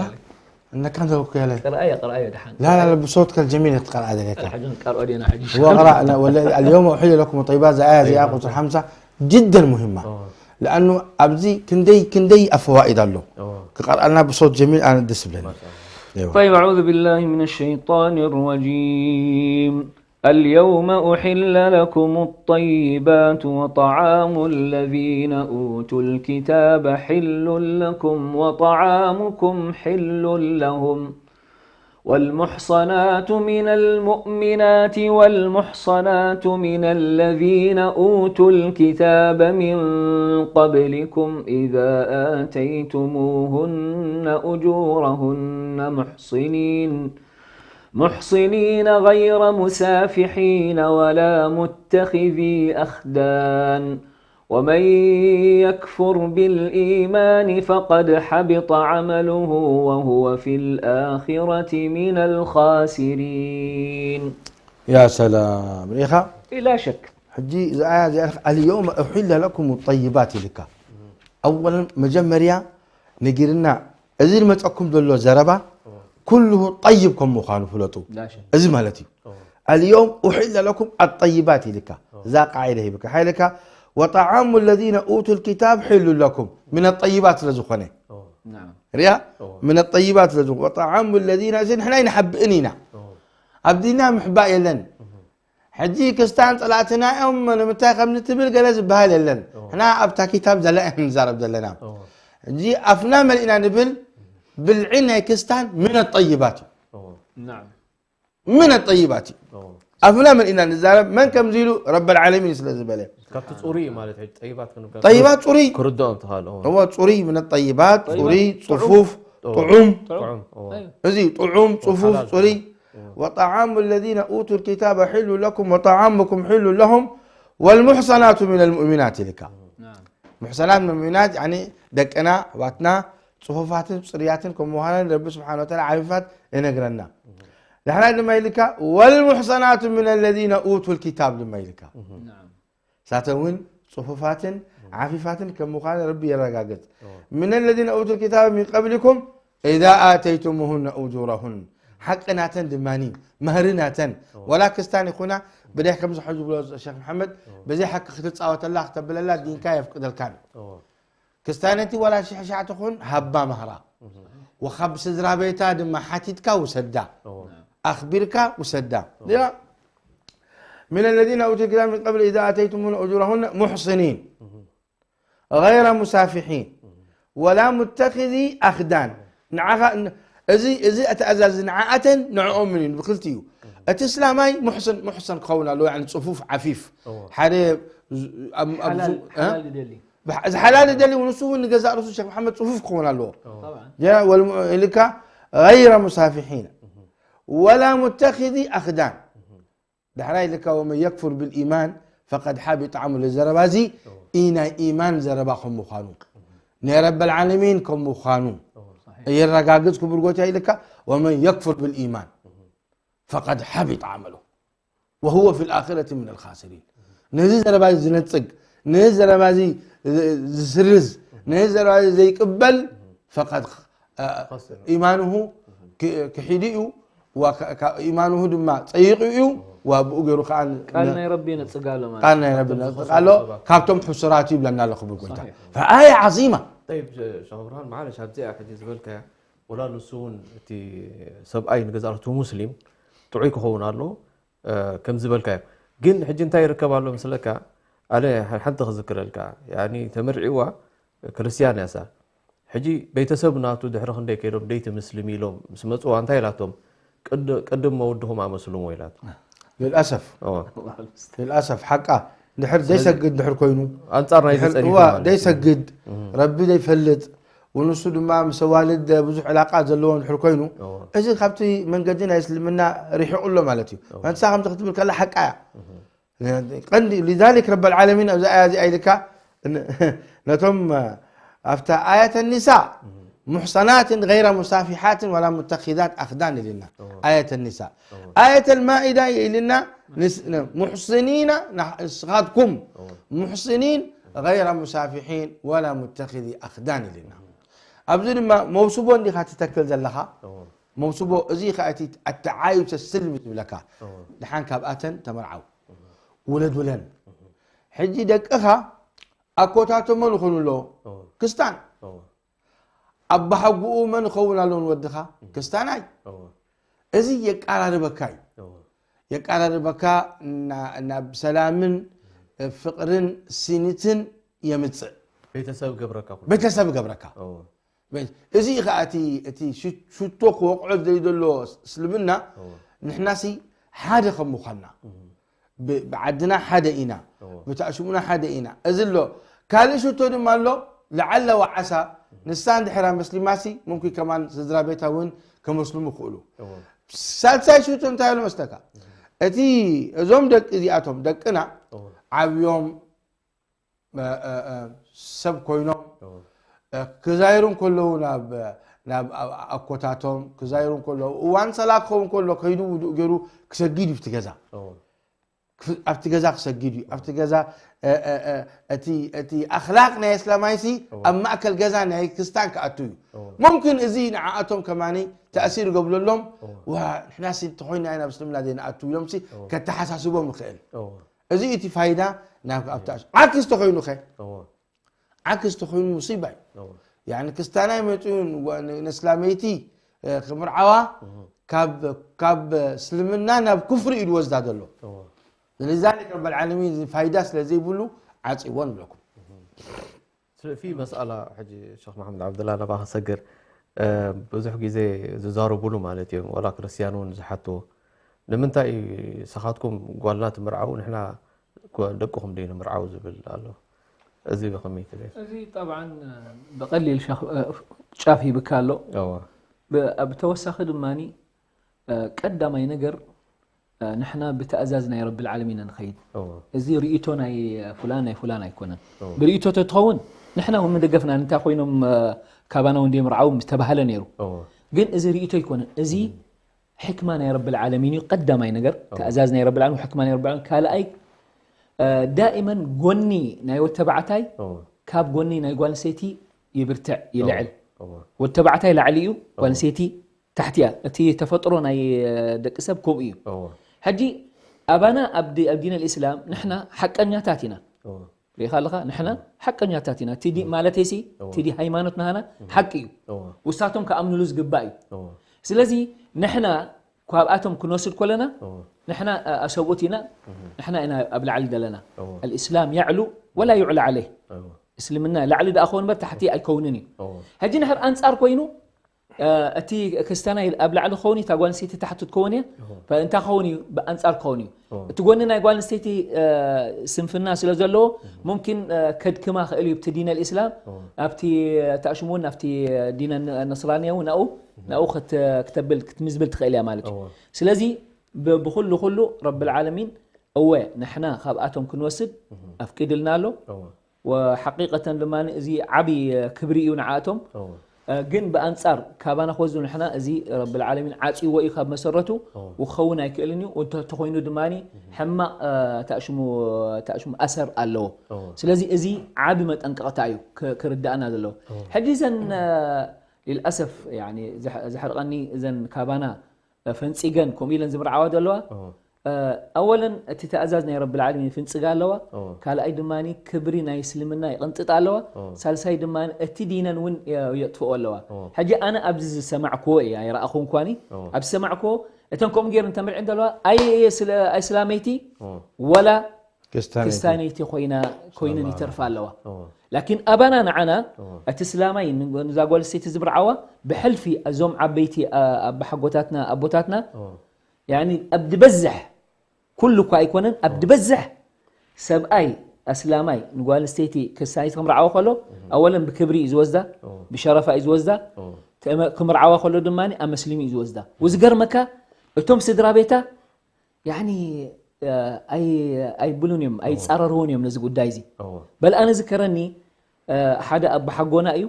እነካ እንተ ወኩ ያለ ቅርኣያ ቅርኣያ ድሓን لا لا لا بصوتك الجميل تقرأ عليك ሕጂ ንቀርኦ ዲና ሕጂ وقرأنا ولا- اليوم أحل لكم الطيبات زي آية زي قلت الحمزة جدا مهمة እዎ لأنه ኣብዚ ክንደይ ክንደይ ኣፈዋኢድ ኣሎ እዎ ክቀርኣልና ብሶት ጀሚል ኣነ ደስ ይብለኒ ማሻ ኣላህ እይዋ። طيب، أعوذ بالله من الشيطان الرجيم. اليوم أحل لكم الطيبات وطعام الذين أوتوا الكتاب حل لكم وطعامكم حل لهم. والمحصنات من المؤمنات والمحصنات من الذين أوتوا الكتاب من قبلكم إذا آتيتموهن أجورهن محصنين محصنين غير مسافحين ولا متخذي أخدان ومن يكفر بالإيمان فقد حبط عمله وهو في الآخرة من الخاسرين. يا سلام ሪኢኻ لا شك. ሕጂ እዛ ኣያ እዚኣ اليوم أحل لكم الطيبات ኢልካ ኣወለን መጀመርያ ነጊርና እዚ ዝመፀኩም ዘሎ ዘረባ ኩሉ ጠይብ ከም ምዃኑ ፍለጡ لا شك. እዚ ማለት እዩ اليوم أحل لكم الطيبات ኢልካ እዛ ቃዒዳ ሂብካ ሓይልካ وطعام الذين أوتوا الكتاب حل لكم من الطيبات ስለ ዝኾነ نعم. ሪያ من الطيبات ስለ ዝኾነ وطعام الذين እዚ ንሕና ይንሓብእን ኢና ኣብ ዲንና ምሕባእ የለን ሕጂ ክስታን ጸላእትና እዮም ንምንታይ ከም ንትብል ገለ ዝበሃል የለን። ሕና ኣብታ ክታብ ዘላ ኢና ንዛረብ ዘለና። ሕጂ ኣፍና መሊእና ንብል ብልዒ ናይ ክስታን ምን ጠይባት እዩ። نعم ምን ጠይባት እዩ። ኣፍና መሊእና ንዛረብ መን ከምዚ ኢሉ ረበል ዓለሚን ስለ ዝበለ ካብቲ ፅሩይ ማለት ሕጂ ጠይባት ክንብል ጠይባት ጽሩይ ክርድኦም ተኻልኦ هو ጽሩይ ምን ጠይባት ጽሩይ ጽፉፍ ጥዑም ጥዑም እዎ። እዚ ጥዑም ጽፉፍ ሓላል ጽሩይ وطعام الذين أوتوا الكتاب حل لكم وطعامكم حل لهم والمحصنات من المؤمنات ኢልካ نعم ሙሕሰናት ሙእሚናት ያኒ ደቅና ኣሕዋትና ጽፉፋትን ጽርያትን ከም ምዃነን ረቢ ስብሓን ወተላ ዓፊፋት ይነግረና። ዳሕራይ ድማ ኢልካ ወልሙሕሰናቱ ምን ለዚነ ኡቱ ልኪታብ ድማ ኢልካ نعم ሳተ እውን ጽፉፋትን ዓፊፋትን ከም ምዃነ ረቢ የረጋግጽ። ምን ለዚነ ኡቱ ልኪታብ ሚን ቀብሊኩም ኢዛ ኣተይቱሙሁነ ኡጁረሁን ሓቂ ናተን ድማ መህሪ ናተን ወላ ክስታን ይኹና ብደሕ ከምዚ ሕዚ ብሎ ሸክ መሓመድ በዚ ሓቂ ክትፃወተላ ክተብለላ ዲንካ የፍቅደልካን እዎ። ክስታነቲ ዋላ ሽሕ ሻዕ ትኹን ሃባ ማህራ ወኻብ ስድራ ቤታ ድማ ሓቲትካ ውሰዳ እዎ። ኣኽቢርካ ውሰዳ ዲና من الذين أوتوا الكتاب من قبل إذا آتيتموهن أجورهن محصنين غير مسافحين ولا متخذي أخدان ንዓኻ ን- እዚ እዚ ኣተኣዛዚ ንዓኣተን ንዕኦምን እዩ ብክልቲኡ እቲ እስላማይ ሙሕሰን ሙሕሰን ክኸውን ኣለዎ ያኒ ጽፉፍ ዓፊፍ እዎ። ሓደ ዝ- ኣብ- ኣብ- ሓላል እ? ሓላል ይደሊ ብሓ- እዚ ሓላል ይደሊ ንሱ እውን ንገዛእ ርእሱ ሸክ መሓመድ ጽፉፍ ክኸውን ኣለዎ طبعا ያ ወልሙ- ኢልካ غير مسافحين ولا متخذي أخدان ዳሕራይ ኢልካ ومن يكفر بالإيمان فقد حبط عمله ዘረባ እዚ ኢ ናይ ኢማን ዘረባ ከም ምዃኑ ናይ ረብ العالمين ከም ምዃኑ የረጋግጽ ክቡር ጎታ ኢልካ ومن يكفر بالإيمان فقد حبط عمله وهو في الآخرة من الخاسرين ነዚ ዘረባ እዚ ዝነጽግ ነዚ ዘረባ እዚ ዝስርዝ ነዚ ዘረባ እዚ ዘይቅበል فقد ኢማንሁ ክሒዱ እዩ ኢማንሁ ድማ ፀይቑ እዩ ብኡ ገይሩ ከዓ ቃል ናይ ረቢ ነፅግ ኣሎ ማለት ቃል ናይ ረቢ ነፅግ ኣሎ ካብቶም ሕሱራት ይብለና ኣሎ ክቡር ጎይታ ፈኣየ ዓዚማ ጠይብ ሸኽ ብርሃን ማዓለሽ ኣብዚኣ ሕጂ ዝበልካያ ወላ ንሱ እውን እቲ ሰብኣይ ንገዛእቱ ሙስሊም ጥዑይ ክኸውን ኣሎ ከም ዝበልካዮ ግን ሕጂ እንታይ ይርከብ ኣሎ ምስለካ ኣነ ሓንቲ ክዝክረልካ ያኒ ተመርዒዋ ክርስትያን ያሳ ሕጂ ቤተሰብ ናቱ ድሕሪ ክንደይ ከይዶም ደይቲ ምስልም ኢሎም ምስ መፅዋ እንታይ ኢላቶም ቅድም መወድኹም ኣመስልሞ ኢላት ልልኣሰፍ እወ። ልልኣሰፍ ሓቃ ድሕር ዘይሰግድ ድሕር ኮይኑ ኣንፃር ናይ ድሕር- ዝፀኒሑ እዋ ማለት እዩ። ደይሰግድ ረቢ ዘይፈልጥ ወንሱ ድማ ምስ ኣዋልድ ብዙሕ ዕላቃ ዘለዎ ድሕር ኮይኑ እወ። እዚ ካብቲ መንገዲ ናይ እስልምና ሪሒቁ ኣሎ ማለት እዩ መንሳ ከምዚ ክትብል ከላ ሓቃ እያ ቀንዲ لذلك رب العالمين ኣብዚ ኣያ እዚኣ ኢልካ ነቶም ኣብታ ኣያተ ኒሳ ሙሕሰናትን غير ሙሳፊሓት ወላ ሙተኪዛት ኣክዳን ኢልና ኣያተ ኒሳ ኣያተ ልማኢዳ ኢልና ንስ- ነ- ሙሕስኒና ንስኻትኩም ሙሕስኒን غير ሙሳፊሒን ወላ ሙተኪዚ ኣክዳን ኢልና ኣብዚ ድማ መውስቦ እንዲኻ ትተክል ዘለኻ መውስቦ እዚ ከዓ እቲ ኣተዓዩተ ስልሚ ዝብለካ ድሓን ካብኣተን ተመርዓው ውለዱለን ሕጂ ደቅኻ ኣኮታቶ መን ይኾኑ ኣለዎ ክስታን ኣባሓጉኡ መን ይኸውን ኣለዎ ንወድኻ ክስታናይ እዚ የቃራርበካ እዩ የቃራርበካ እና- ናብ ሰላምን ፍቅርን ሲኒትን የምፅእ ቤተሰብ ገብረካ ኩሉ ቤተሰብ ገብረካ እወ። በ- እዚ እዩ ከዓ እቲ እቲ ሽ- ሽቶ ክወቅዖ ዝደልዩ ዘሎ እስልምና ንሕናሲ ሓደ ከም ምዃንና ብ- ብዓድና ሓደ ኢና እወ። ብታእሽሙና ሓደ ኢና እዚ ኣሎ ካልእ ሽቶ ድማ ኣሎ ለዓለ ወዓሳ ንሳ እንድሕራ መስሊማሲ ሙምኪን ከማን ስድራ ቤታ እውን ከመስልሙ ይኽእሉ እወ። ሳልሳይ ሽቶ እንታይ ኣሎ መስለካ እቲ እዞም ደቂ እዚኣቶም ደቅና እወ። ዓብዮም እ፣ እ፣ እ፣ ሰብ ኮይኖም እወ። እ፣ ክዛይሩ እንከለዉ ናብ ናብ ኣ- ኣኮታቶም ክዛይሩ እንከለዉ እዋን ሰላ ክኸውን ከሎ ከይዱ ውዱእ ገይሩ ክሰጊድ እዩ እቲ ገዛ እወ። ክፍ- ኣብቲ ገዛ ክሰጊድ እዩ ኣብቲ ገዛ እ፣ እ፣ እ፣ እቲ እቲ ኣክላቅ ናይ እስላማይሲ ኣብ ማእከል ገዛ ናይ ክስታን ክኣቱ እዩ እወ። ሙምክን እዚ ንዓኣቶም ከማኒ ተእሲር ገብለሎም ዋ ንሕናሲ እንተኮይና ኢና ኣብ እስልምና ዘይንኣቱ ኢሎምሲ ከተሓሳስቦም ይኽእል እወ። እዚ እቲ ፋይዳ ናብ ኣብታ ዓክስ ተኮይኑ ኸ እወ። ዓክስ ተኮይኑ ሙሲባ እዩ እወ። ያኒ ክስታናይ መፅኡ ንስላመይቲ እ፣ ክምርዓዋ ካብ ካብ እስልምና ናብ ኩፍሪ እዩ ዝወስዳ ዘሎ እወ። لذلك رب العالمين ፋይዳ ስለ ዘይብሉ ዓጽይዎ ንብለኩም። في مسألة ሕጂ ሸኽ መሓመድ ዓብደላ ናባኻ ሰግር ብዙሕ ግዜ ዝዛረቡሉ ማለት እዮም። ዋላ ክርስቲያን እውን ዝሓትዎ ንምንታይ እዩ ንስኻትኩም ጓልና ትምርዓው ንሕና ደቅኹም ደይ ንምርዓው ዝብል ኣሎ። እዚ ብኸመይ ትሪኦ? እዚ طبعا ብቐሊል ሻኽ ጫፍ ሂብካ ኣሎ። እወ ብ- ብተወሳኺ ድማ ቀዳማይ ነገር ንሕና ብትእዛዝ ናይ ረቢ ልዓለሚን ኢና ንኸይድ። እወ እዚ ርእቶ ናይ ፍላን ናይ ፍላን ኣይኮነን። እወ ብርእቶ ተትኸውን ንሕና እውን ምደገፍና እንታይ ኮይኖም ካባና እውን ደምርዓው ምስተባህለ ነይሩ። እወ ግን እዚ ርእቶ ኣይኮነን። እዚ ሕክማ ናይ ረቢ ልዓለሚን እዩ። ቀዳማይ ነገር ትእዛዝ ናይ ረቢ ልዓለሚን፣ ሕክማ ናይ ረቢ ልዓለሚን። ካልኣይ ዳኢመን ጎኒ ናይ ወተባዕታይ እወ ካብ ጎኒ ናይ ጓል ኣንስተይቲ ይብርትዕ ይልዕል። እወ ወተባዕታይ ላዕሊ እዩ፣ ጓል ኣንስተይቲ ታሕቲ እያ። እቲ ተፈጥሮ ናይ ደቂ ሰብ ከምኡ እዩ። እወ ሕጂ ኣባና ኣብ ዲ- ኣብ ዲን ልእስላም ንሕና ሓቀኛታት ኢና። እወ ሪኢኻ ኣለኻ፣ ንሕና ሓቀኛታት ኢና። እቲ ዲ- ማለተይሲ እቲ ዲ ሃይማኖት ናህና ሓቂ እዩ። እወ ውሳቶም ክኣምኑሉ ዝግባእ እዩ። እወ ስለዚ ንሕና ካብኣቶም ክንወስድ ከለና እወ ንሕና ኣሰብኡት ኢና። ንሕና ኢና ኣብ ላዕሊ ዘለና። እወ الإسلام يعلو ولا يعلى عليه። እወ እስልምና ላዕሊ ደኣ ክኸውን እምበር ታሕቲ ኣይከውንን እዩ። እወ ሕጂ ንሕር ኣንጻር ኮይኑ እቲ ክስተናይ ኣብ ላዕሊ ክኸውን እዩ፣ እታ ጓል ኣንስተይቲ ታሕቲ ትከውን እያ። እንታይ ክኸውን እዩ? ብኣንጻር ክኸውን እዩ። እወ እቲ ጎኒ ናይ ጓል ኣንስተይቲ ስንፍና ስለ ዘለዎ ሙምኪን ከድክማ ክእል እዩ። ብቲ ዲን ኣልእስላም እወ ኣብቲ ተኣሽሙ እውን ኣብቲ ዲን ነስራንያ እውን ናኡ ናኡ ክት- ክተብል ክትምዝብል ትኽእል እያ ማለት እዩ። እወ ስለዚ ብ- ብኹሉ ኩሉ ረብል ዓለሚን እወ ንሕና ካብኣቶም ክንወስድ ኣፍቂድልና ኣሎ። እወ ወሓቂቀተን ድማ እዚ ዓቢ ክብሪ እዩ ንዓኣቶም። እወ ግን ብኣንጻር ካባና ክወስዱ ንሕና እዚ ረብል ዓለሚን ዓጽይዎ እዩ ካብ መሰረቱ እወ ክኸውን ኣይክእልን እዩ። እንተ- እንተኾይኑ ድማ ሕማቕ ተኣሽሙ ተኣሽሙ ኣሰር ኣለዎ። እወ ስለዚ እዚ ዓቢ መጠንቀቕታ እዩ ክ- ክርዳእና ዘለዎ። ሕጂ እዘን ሊልኣሰፍ ያኒ ዘሕ- ዘሕርቐኒ እዘን ካባና ፈንጺገን ከምኡ ኢለን ዝምርዓዋ ዘለዋ እወ ኣወለን እቲ ተእዛዝ ናይ ረብል ዓለሚን ፍንጽጋ ኣለዋ። እወ ካልኣይ ድማ ክብሪ ናይ እስልምና ይቕንጥጥ ኣለዋ። እወ ሳልሳይ ድማ እቲ ዲነን እውን የ- የጥፍኦ ኣለዋ። እወ ሕጂ ኣነ ኣብዚ ዝሰማዕክዎ እየ ኣይረኣኹን ኳኒ እወ ኣብዚ ዝሰማዕክዎ እተን ከምኡ ገይረን ተመርዐን ዘለዋ ኣይ ስለ- ኣይ እስላመይቲ እወ ወላ ክስታነይቲ ክስታነይቲ ኮይና ኮይነን ይተርፋ ኣለዋ። እወ ላኪን ኣባና ንዓና እወ እቲ እስላማይ ንዛ ጓል ኣንስተይቲ ዝምርዓዋ ብሕልፊ እዞም ዓበይቲ ኣ- ኣባሓጎታትና ኣቦታትና እወ ያኒ ኣብ ዝበዝሕ ኩሉ እኳ ኣይኮነን ኣብ ዝበዝሕ ሰብኣይ ኣስላማይ ንጓል ኣንስተይቲ ክስታነይቲ ክምርዓዋ ከሎ ኣወለን ብክብሪ እዩ ዝወስዳ፣ እወ ብሸረፋ እዩ ዝወስዳ። እወ ተመ- ክምርዓዋ ከሎ ድማ ኣመስሊሙ እዩ ዝወስዳ። ወዝገርመካ እቶም ስድራ ቤታ ያኒ ኣይ- ኣይብሉን እዮም ኣይፃረርዎን እዮም ነዚ ጉዳይ እዚ። እወ በል ኣነ ዝከረኒ ሓደ ኣባሓጎና እዩ።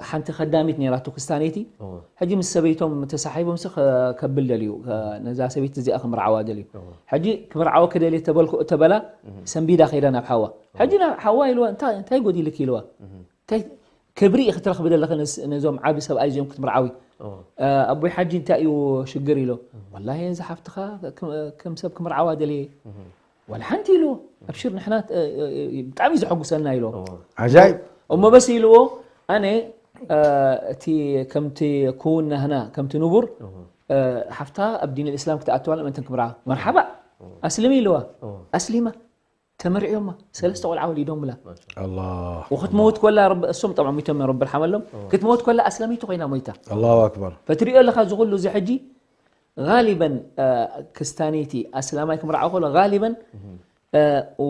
ሓንቲ ከዳሚት ነይራቱ ክስታነይቲ። እወ ሕጂ ምስ ሰበይቶም ተሳሒቦምሲ ከ- ከብል ደልዩ ከ- ነዛ ሰበይቲ እዚኣ ክምርዓዋ ደልዩ። እወ ሕጂ ክምርዓወኪ ደልየ ተበልኩ ተበላ ሰንቢዳ ከይዳ ናብ ሓዋ። ሕጂ ናብ ሓዋ ኢልዋ እንታይ እንታይ ጎዲልኪ ኢልዋ። እንታይ ክብሪ ኢኺ ትረኽቢ ዘለኺ ነስ- ነዞም ዓቢ ሰብኣይ እዚኦም ክትምርዓዊ። እወ ኣቦይ ሓጂ እንታይ እዩ ሽግር ኢሎ። ወላሂ እዚ ሓፍትኻ ከም- ከም ሰብ ክምርዓዋ ደልየ። ዋላ ሓንቲ ኢልዎ ኣብሽር ንሕና እ- እ- እ- ብጣዕሚ እዩ ዘሐጉሰና ኢልዎ። እወ ዓጃይብ እሞ በስ ኢልዎ ኣነ እ፣ እቲ ከምቲ ክውን ናህና ከምቲ ንቡር እወ እ፣ ሓፍታ ኣብ ዲን ልእስላም ክትኣትዋ ለመንትን ክምራ መርሓባ ኣስልሚ ኢልዋ። እወ ኣስሊማ ተመርዕዮማ ሰለስተ ቆልዓ ወሊዶምላ። ኣላህ ወክትመውት ኮላ ረብ- እሶም ጠብዓ ሞይቶም እዮም ረቢ ርሓመሎም። ክትመውት ኮላ ኣስላሚቱ ኮይና ሞይታ። ኣላሁ ኣክበር ፈትሪኦ ኣለኻ እዚ ኩሉ እዚ ሕጂ ጋሊበን እ፣ ክስታነይቲ ኣስላማይ ክምርዓው ከሎ ጋሊበን እ፣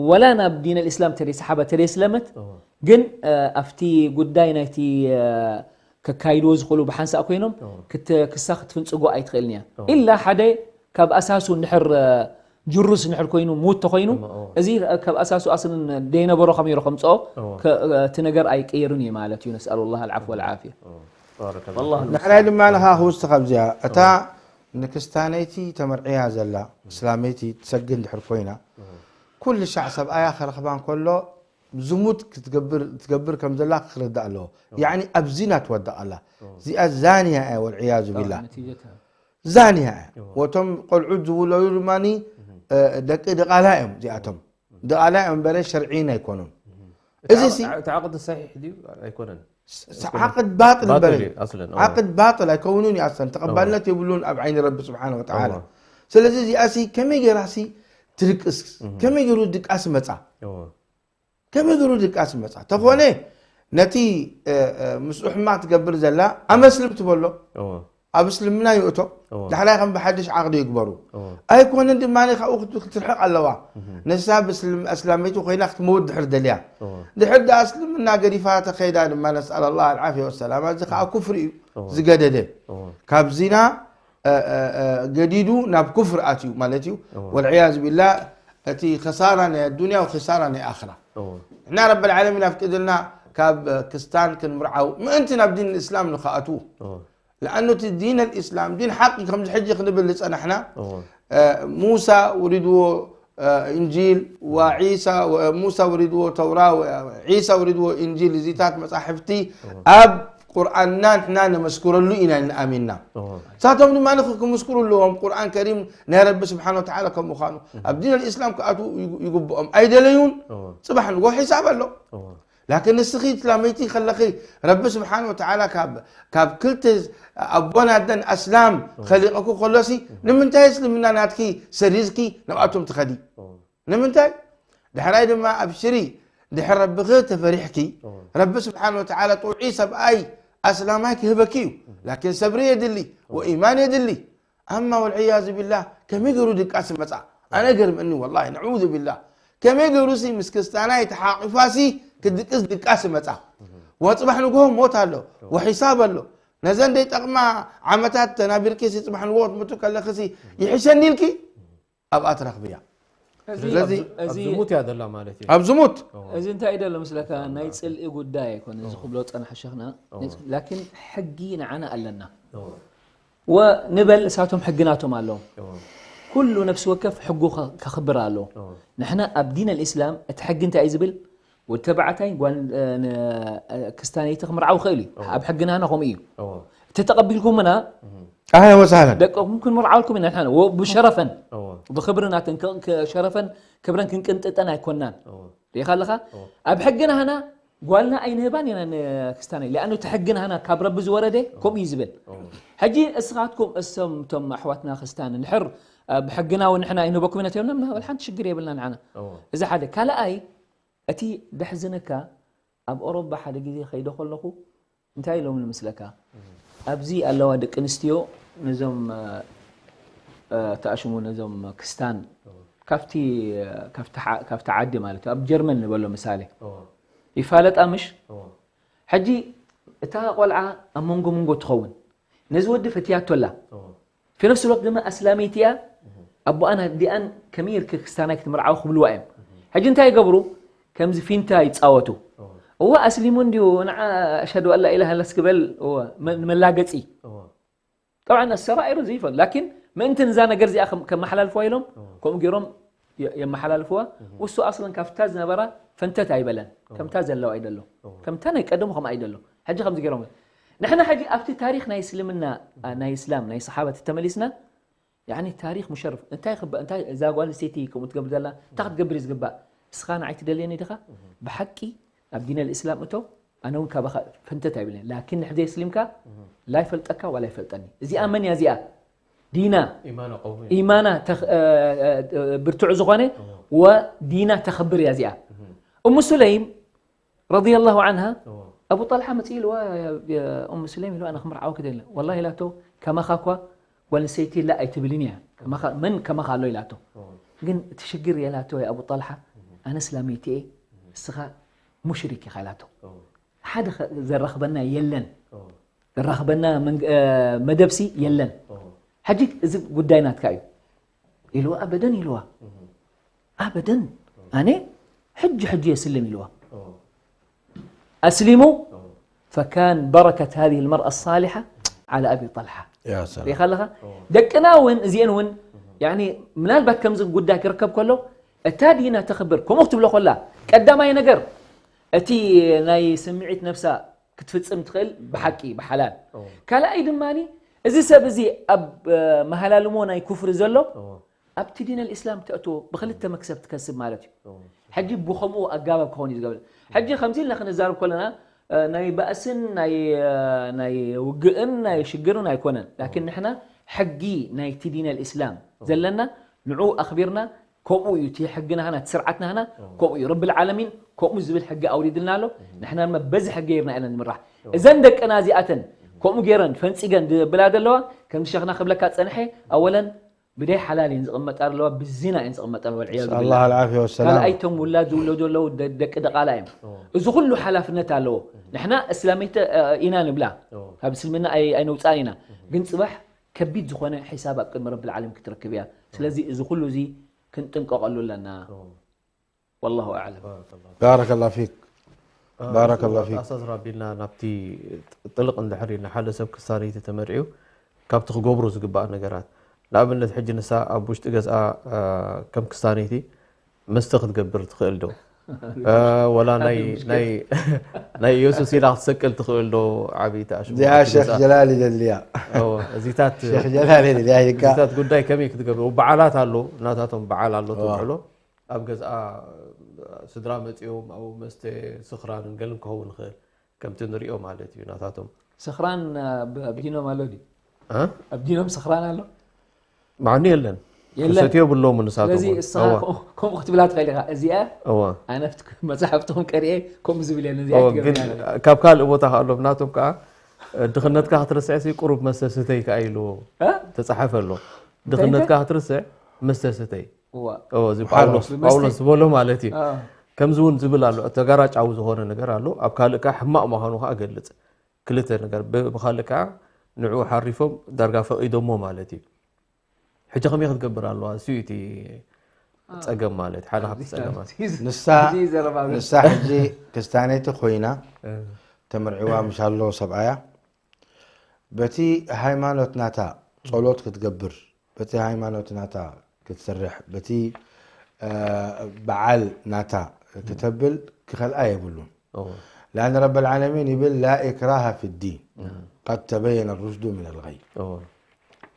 ወላ ናብ ዲን ልእስላም ተደይ ሰሓባ ተደይ ስለመት እወ ግን እ፣ ኣብቲ ጉዳይ ናይቲ እ፣ ከካይድዎ ዝኽእሉ ብሓንሳእ ኮይኖም እወ ክት- ክሳ ክትፍንጽጎ ኣይትኽእልን እያ። ኢላ ሓደ ካብ ኣሳሱ እንድሕር እ፣ ጅሩስ እንድሕር ኮይኑ ሙት ተኮይኑ እወ እዚ ካብ ኣሳሱ ኣስልን ደይነበሮ ከመይ ከምፅኦ እወ ከ- እቲ ነገር ኣይቀይርን እዩ ማለት እዩ። ነስኣሉ ላህ ኣልዓፍ ወልዓፍያ። እወ ባረከ والله ንሕናይ ድማ ንኻ ክውስቲ ካብዚኣ እታ ንክስታነይቲ ተመርዕያ ዘላ እስላመይቲ ትሰግድ እንድሕር ኮይና ኩሉ ሻዕ ሰብኣያ ከረኽባ እንከሎ ዝሙት ክትገብር ትገብር ከም ዘላ ክርዳእ ኣለዎ። ያኒ ኣብ ዚና ትወድቕ ኣላ። እዚኣ ዛንያ እያ ወልዕያዙ ቢላ ነቲጀታ ዛንያ እያ። ወቶም ቆልዑት ዝውለዱ ድማ ደቂ ድቓላ እዮም እዚኣቶም። ድቓላ እዮም እምበረ ሸርዒን ኣይኮኑን። እዚ ሲ እቲ ዓቕዲ ሰሒሕ ድዩ ኣይኮነን? ዓቅድ ባጥል ባጥል እምበረ እዩ ኣስለን። ዓቅድ ባጥል ኣይከውንን እዩ ኣስለን ተቐባልነት የብሉን ኣብ ዓይኒ ረቢ ስብሓን ወተዓላ። ስለዚ እዚኣ ሲ ከመይ ገይራ ሲ ትድቅስ። ከመይ ገይሩ ድቃስ መጻ? ከመይ ገይሩ ድቃስ መጻ? ተኾነ ነቲ ምስኡ ሕማቕ ትገብር ዘላ ኣመስልም ትበሎ። ኣብ እስልምና ይእቶ። ዳሕራይ ከም ብሓድሽ ዓቕዲ ይግበሩ። ኣይኮነን ድማ ካብኡ ክትርሕቕ ኣለዋ። ንሳ ኣስላመይቲ ኮይና ክትመውት ድሕር ደልያ፣ ድሕር ዳ እስልምና ገዲፋ ተኸይዳ ድማ ነስኣል ኣላህ ኣልዓፍያ ወሰላማ። እዚ ከዓ ኩፍሪ እዩ ዝገደደ። ካብ ዚና ገዲዱ ናብ ኩፍር ኣትዩ ማለት እዩ። ወልዕያዝ ቢላህ፣ እቲ ኸሳራ ናይ ኣዱንያ ወኸሳራ ናይ ኣኽራ። ንሕና ረብ ልዓለሚን ኣፍቅድልና ካብ ክስታን ክንምርዓው ምእንቲ ናብ ዲን እስላም ንኸኣትዉ። ለኣኑ እቲ ዲን ኣልእስላም ዲን ሓቂ ከምዚ ሕጂ ክንብል ዝጸናሕና፣ ሙሳ ውሪድዎ እንጂል፣ ወዒሳ፣ ሙሳ ውሪድዎ ተውራ፣ ዒሳ ውሪድዎ እንጂል፣ እዚታት መጻሕፍቲ ኣብ ቁርኣንና ንሕና ነመስክረሉ ኢና ንኣሚንና። እሳቶም ድማ ክምስክሩ ኣለዎም ቁርኣን ከሪም ናይ ረቢ ስብሓን ወተዓላ ከም ምዃኑ። ኣብ ዲን ኣልእስላም ክኣትዉ ይግብኦም። ኣይደለዩን፣ ጽባሕ ንጎ ሒሳብ ኣሎ። ላኪን ንስኺ ትላመይቲ ከለኺ ረቢ ስብሓን ወተዓላ ካብ ክልተ ኣቦን ኣደን ኣስላም ኸሊቐኩ ከሎሲ ንምንታይ እስልምና ናትኪ ሰሪዝኪ ናብኣቶም ትኸዲ? ንምንታይ? ድሕራይ ድማ ኣብሽሪ፣ ድሕር ረብኺ ተፈሪሕኪ ረቢ ስብሓን ወተዓላ ጥዑይ ሰብኣይ ኣስላማይ ክህበኪ እዩ። ላኪን ሰብሪ የድሊ ወኢማን የድሊ። ኣማ ወልዕያዙ ቢላህ ከመይ ገይሩ ድቃስ መጻ? ኣነ ገርምኒ ወላሂ፣ ነዑዙ ቢላህ። ከመይ ገይሩሲ ምስ ክስታናይ ተሓቂፋሲ ክድቅስ ድቃስ መጻ? ወጽባሕ ንግሆ ሞት ኣሎ ወሒሳብ ኣሎ። ነዘን ደይጠቕማ ዓመታት ተናቢርኪሲ ጽባሕ ንግሆ ትሞቱ ከለኽሲ ይሕሸኒ ኢልኪ ኣብኣ ትረኽብያ። ስለዚ ኣብ ዝሙት እያ ዘላ ማለት እዩ። ኣብ ዝሙት እዚ እንታይ እዩ ደሎ ምስለካ ናይ ፅልኢ ጉዳይ ኣይኮነ እዚ ክብሎ ፀናሐ ሸኽና። ላኪን ሕጊ ንዓና ኣለና። ወንበል እሳቶም ሕጊ ናቶም ኣለዎም። ኩሉ ነፍሲ ወከፍ ሕጉ ከኽብር ኣለዎ። ንሕና ኣብ ዲን ኣልእስላም እቲ ሕጊ እንታይ እዩ ዝብል? ወዲ ተባዕታይ ጓል ክስታነይቲ ክምርዓው ይኽእል እዩ። ኣብ ሕጊ ናህና ከምኡ እዩ። ተተቐቢልኩምና ኣህለን ወሳህለን። ደቅኹም ክንምርዓወልኩም ኢና ንሕና። ብሸረፈን ብኽብሪ ናተን ሸረፈን ክብረን ክንቅንጥጠን ኣይኮናን። ርኢኻ ኣለኻ? ኣብ ሕጊ ናህና ጓልና ኣይንህባን ኢና ንክስታነይ። ሊኣኑ እቲ ሕጊ ናህና ካብ ረቢ ዝወረደ ከምኡ እዩ ዝብል። ሕጂ እስኻትኩም እሶም እቶም ኣሕዋትና ክስታን እንድሕር ብሕግና እውን ንሕና ኣይንህበኩም ኢና ተብሎም ወላ ሓንቲ ሽግር የብልና ንዓና። እዚ ሓደ። ካልኣይ እቲ ደሕዝነካ ኣብ ኦሮባ ሓደ ግዜ ከይደ ከለኹ እንታይ ኢሎም ንመስለካ ኣብዚ ኣለዋ ደቂ ኣንስትዮ ነዞም ተኣሽሙ ነዞም ክስታን ካብቲ ካብቲ ዓዲ ማለት እዩ ኣብ ጀርመን ንበሎ ምሳሌ ይፋለጣ ምሽ ሕጂ እታ ቆልዓ ኣብ መንጎ መንጎ ትኸውን ነዚ ወዲ ፈትያቶ ኣላ في نفس الوقت ድማ ኣስላመይቲ እያ ኣቦኣን ኣዲኣን ከመይ ኢልኪ ክስታናይ ክትምርዓዊ ክብልዋ እዮም ሕጂ እንታይ ይገብሩ ከምዚ ፊንታ ይፃወቱ እወ ኣስሊሙ እንዲዩ ንዓ ኣሽሀዱ ኣላ ኢላሃ ኢላስ ክበል ንመላገፂ طبعا السرائر እዚ ይፈል ላኪን ምእንቲ ንዛ ነገር እዚኣ ከመሓላልፍዋ ኢሎም ከምኡ ገይሮም የመሓላልፍዋ ውሱ ኣስለን ካብታ ዝነበራ ፈንተት ኣይበለን ከምታ ዘለዋ ኣይደሎ ከምታ ናይ ቀደሙ ከም ኣይደሎ ሕጂ ከምዚ ገይሮም ንሕና ሕጂ ኣብቲ ታሪክ ናይ እስልምና ናይ እስላም ናይ ሰሓበት ተመሊስና ያኒ ታሪክ ሙሸርፍ እንታይ ክበ እንታይ እዛ ጓል ኣንስተይቲ ከምኡ ትገብር ዘላ እንታይ ክትገብር እዩ ዝግባእ እስኻ ንዓይ ትደልየኒ ዲኻ ብሓቂ ኣብ ዲን ኣልእስላም እቶ ኣነ እውን ካባኻ ፈንተት ኣይብልን ላኪን ንሕዘይ እስሊምካ ላይፈልጠካ ዋላ ይፈልጠኒ እዚኣ መን እያ እዚኣ ዲና ኢማና ብርቱዕ ዝኾነ ወዲና ተኽብር እያ እዚኣ እሙ ሱለይም ረዲየላሁ ዓንሃ ኣቡ ጣልሓ መፅእ ኢልዋ እሙ ስሌም ኢልዋ ኣነ ክምርዓወኪ ደለ ወላ ኢላቶ ከማኻ እኳ ጓል ኣንስተይቲ ላ ኣይትብልን እያ መን ከማኻ ኣሎ ኢላቶ ግን እቲ ሽግር እየ ኢላቶ ኣቡ ጣልሓ ኣነ እስላመይቲ እየ እስኻ ሙሽሪክ ኢኻ ኢላቶ ሓደ ዘራኽበና የለን ዘራኽበና መደብሲ የለን ሕጂ እዚ ጉዳይ ናትካ እዩ ኢልዋ ኣበደን ኢልዋ ኣበደን ኣነ ሕጂ ሕጂ የስልም ኢልዋ ኣስሊሙ فكان بركة هذه المرأة الصالحة على أبي طلحة ሪኻ ኣለኻ ደቅና እውን እዚአን እውን ምናልባት ከምዚ ጉዳይ ክርከብ ከሎ እታ ዲና ተኽብር ከምኡ ክትብሎ ከላ ቀዳማይ ነገር እቲ ናይ ስምዒት ነፍሳ ክትፍፅም ትኽእል ብሓቂ ብሓላል ካልኣይ ድማ እዚ ሰብ እዚ ኣብ መሃላልሞ ናይ ኩፍሪ ዘሎ ኣብቲ ዲን ኣልእስላም ተእትዎ ብክልተ መክሰብ ትከስብ ማለት እዩ ሕጂ ብከምኡ ኣጋባብ ክኸውን እዩ ዝገብር ሕጂ ከምዚ ኢልና ክንዛረብ ከለና ናይ ባእስን ናይ ውግእን ናይ ሽግርን ኣይኮነን ላኪን ንሕና ሕጊ ናይቲ ዲን ኣልእስላም ዘለና ንዑ ኣኽቢርና ከምኡ እዩ እቲ ሕጊ ናህና፣ እቲ ስርዓት ናህና ከምኡ እዩ። ረብል ዓለሚን ከምኡ ዝብል ሕጊ ኣውሪድልና ኣሎ። ንሕና ድማ በዚ ሕጊ ጌርና ኢና ንምራሕ። እዘን ደቅና እዚኣተን ከምኡ ጌረን ፈንጺገን ዝብላ ዘለዋ፣ ከምቲ ሸኽና ክብለካ ጸንሐ፣ ኣወለን ብደይ ሓላል እየን ዝቕመጣ ዘለዋ፣ ብዚና እየን ዝቕመጣ ዘለዋ፣ ወልዕያዙ ነስኣሉላህ ቢላህ። ኣልዓፍያ ወሰላም። ካልኣይ እቶም ውላድ ዝውለዱ ዘለዉ ደ-፣ ደቂ ደቓላ እዮም። እዚ ኩሉ ሓላፍነት ኣለዎ። ንሕና እስላመይቲ፣ እ፣ ኢና ንብላ፣ ካብ እስልምና ኣይ-፣ ኣይነውጽኣን ኢና። ግን ጽባሕ ከቢድ ዝኾነ ሒሳብ ኣብ ቅድሚ ረብል ዓለም ክትረክብ እያ። ስለዚ እዚ ኩሉ እዚ ክንጥንቀቐሉ ኣለና። ወላሁ ኣዕለም። ባረከላህ ፊክ። ባረከላህ ፊክ። ኣስታዝ ራቢልና ናብቲ ጥልቕ እንድሕር ኢልና፣ ሓደ ሰብ ክስታነይቲ ተመርዕዩ ካብቲ ክገብሮ ዝግባእ ነገራት፣ ንኣብነት ሕጂ ንሳ ኣብ ውሽጢ ገዝኣ፣ እ፣ ከም ክስታነይቲ መስተ ክትገብር ትኽእል ዶ? እ፣ ወላ ናይ፣ ናይ፣ ናይ ኢየሱስ ኢላ ክትሰቅል ትኽእል ዶ? ዓብይቲ ኣሽሙር እዚኣ ኣብቲ ሸኽ ገዝኣ። ጀላል ይደልያ። እወ፣ እዚታት፣ ሸኽ ጀላል ይደልያ ኢልካ። እዚታት ጉዳይ ከመይ ክትገብር? በዓላት ኣሎ፣ ናታቶም በዓል ኣሎ፣ እወ። ተብዕሎ። ኣብ ገዝኣ ስድራ መጺኦም ኣብኡ መስተ ስኽራንን ገልን ክኸውን ይኽእል። ከምቲ ንሪኦ ማለት እዩ ናታቶም። ስኽራን ኣብ፣ ኣብ ዲኖም ኣሎ ድዩ? እ? ኣብ ዲኖም ስኽራን ኣሎ? ማዕኑ የለን። የለን። ክሰትዮ የብሎምን ንሳቶም ስለዚ እውን። እስኻ እወ። ከምኡ፣ ከምኡ ክትብላ ትኽእል ኢኻ። እዚኣ እወ። ኣነ ኣብቲ መጽሓፍቶም ቀሪኤ ከምኡ ዝብል እየ። ነዚኣ እወ፣ ግን ኣይትገብርያ። ካብ ካልእ ቦታ ከኣ ኣሎ። ናቶም ከኣ ድኽነትካ ክትርስዕ ሲ ቁሩብ መስተ ስተይ ከኣ ኢልዎ እ? ተጻሓፈ ኣሎ። እንታይ ድኽነትካ እንታይ? ክትርስዕ መስተ ስተይ። እወ። እወ፣ እዚ ምሓሮ። ጳውሎስ፣ ብመስተ? ጳውሎስ ዝበሎ ማለት እዩ። አ። ከምዚ እውን ዝብል ኣሎ፣ ተጋራጫዊ ዝኾነ ነገር ኣሎ፣ ኣብ ካልእ ከኣ ሕማቕ ምዃኑ ከኣ ገልጽ። ክልተ ነገር፣ ብ-፣ ብኻልእ ከኣ ንዕኡ ሓሪፎም ዳርጋ ፈቒዶሞ ማለት እዩ። ሕጂ ከመይ ክትገብር ኣለዋ? እሱ እዩ እቲ አ። ጸገም ማለት፣ ሓደ ካብቲ ኣብዚ፣ ጸገማት። ኣብዚ፣ ንሳ፣ እዚ ዘረባ ንሳ ሕጂ ክስታነይቲ ኮይና፣ እ። ተመርዒዋ ምሻሎ ሰብኣያ፣ በቲ ሃይማኖት ናታ ጸሎት ክትገብር፣ በቲ ሃይማኖት ናታ ክትሰርሕ፣ በቲ፣ እ፣ በዓል ናታ ክተብል ክኸልኣ የብሉን። እወ። لأن رب العالمين ይብል، لا إكراه في الدين، እም። قد تبين الرشد من الغي። እወ።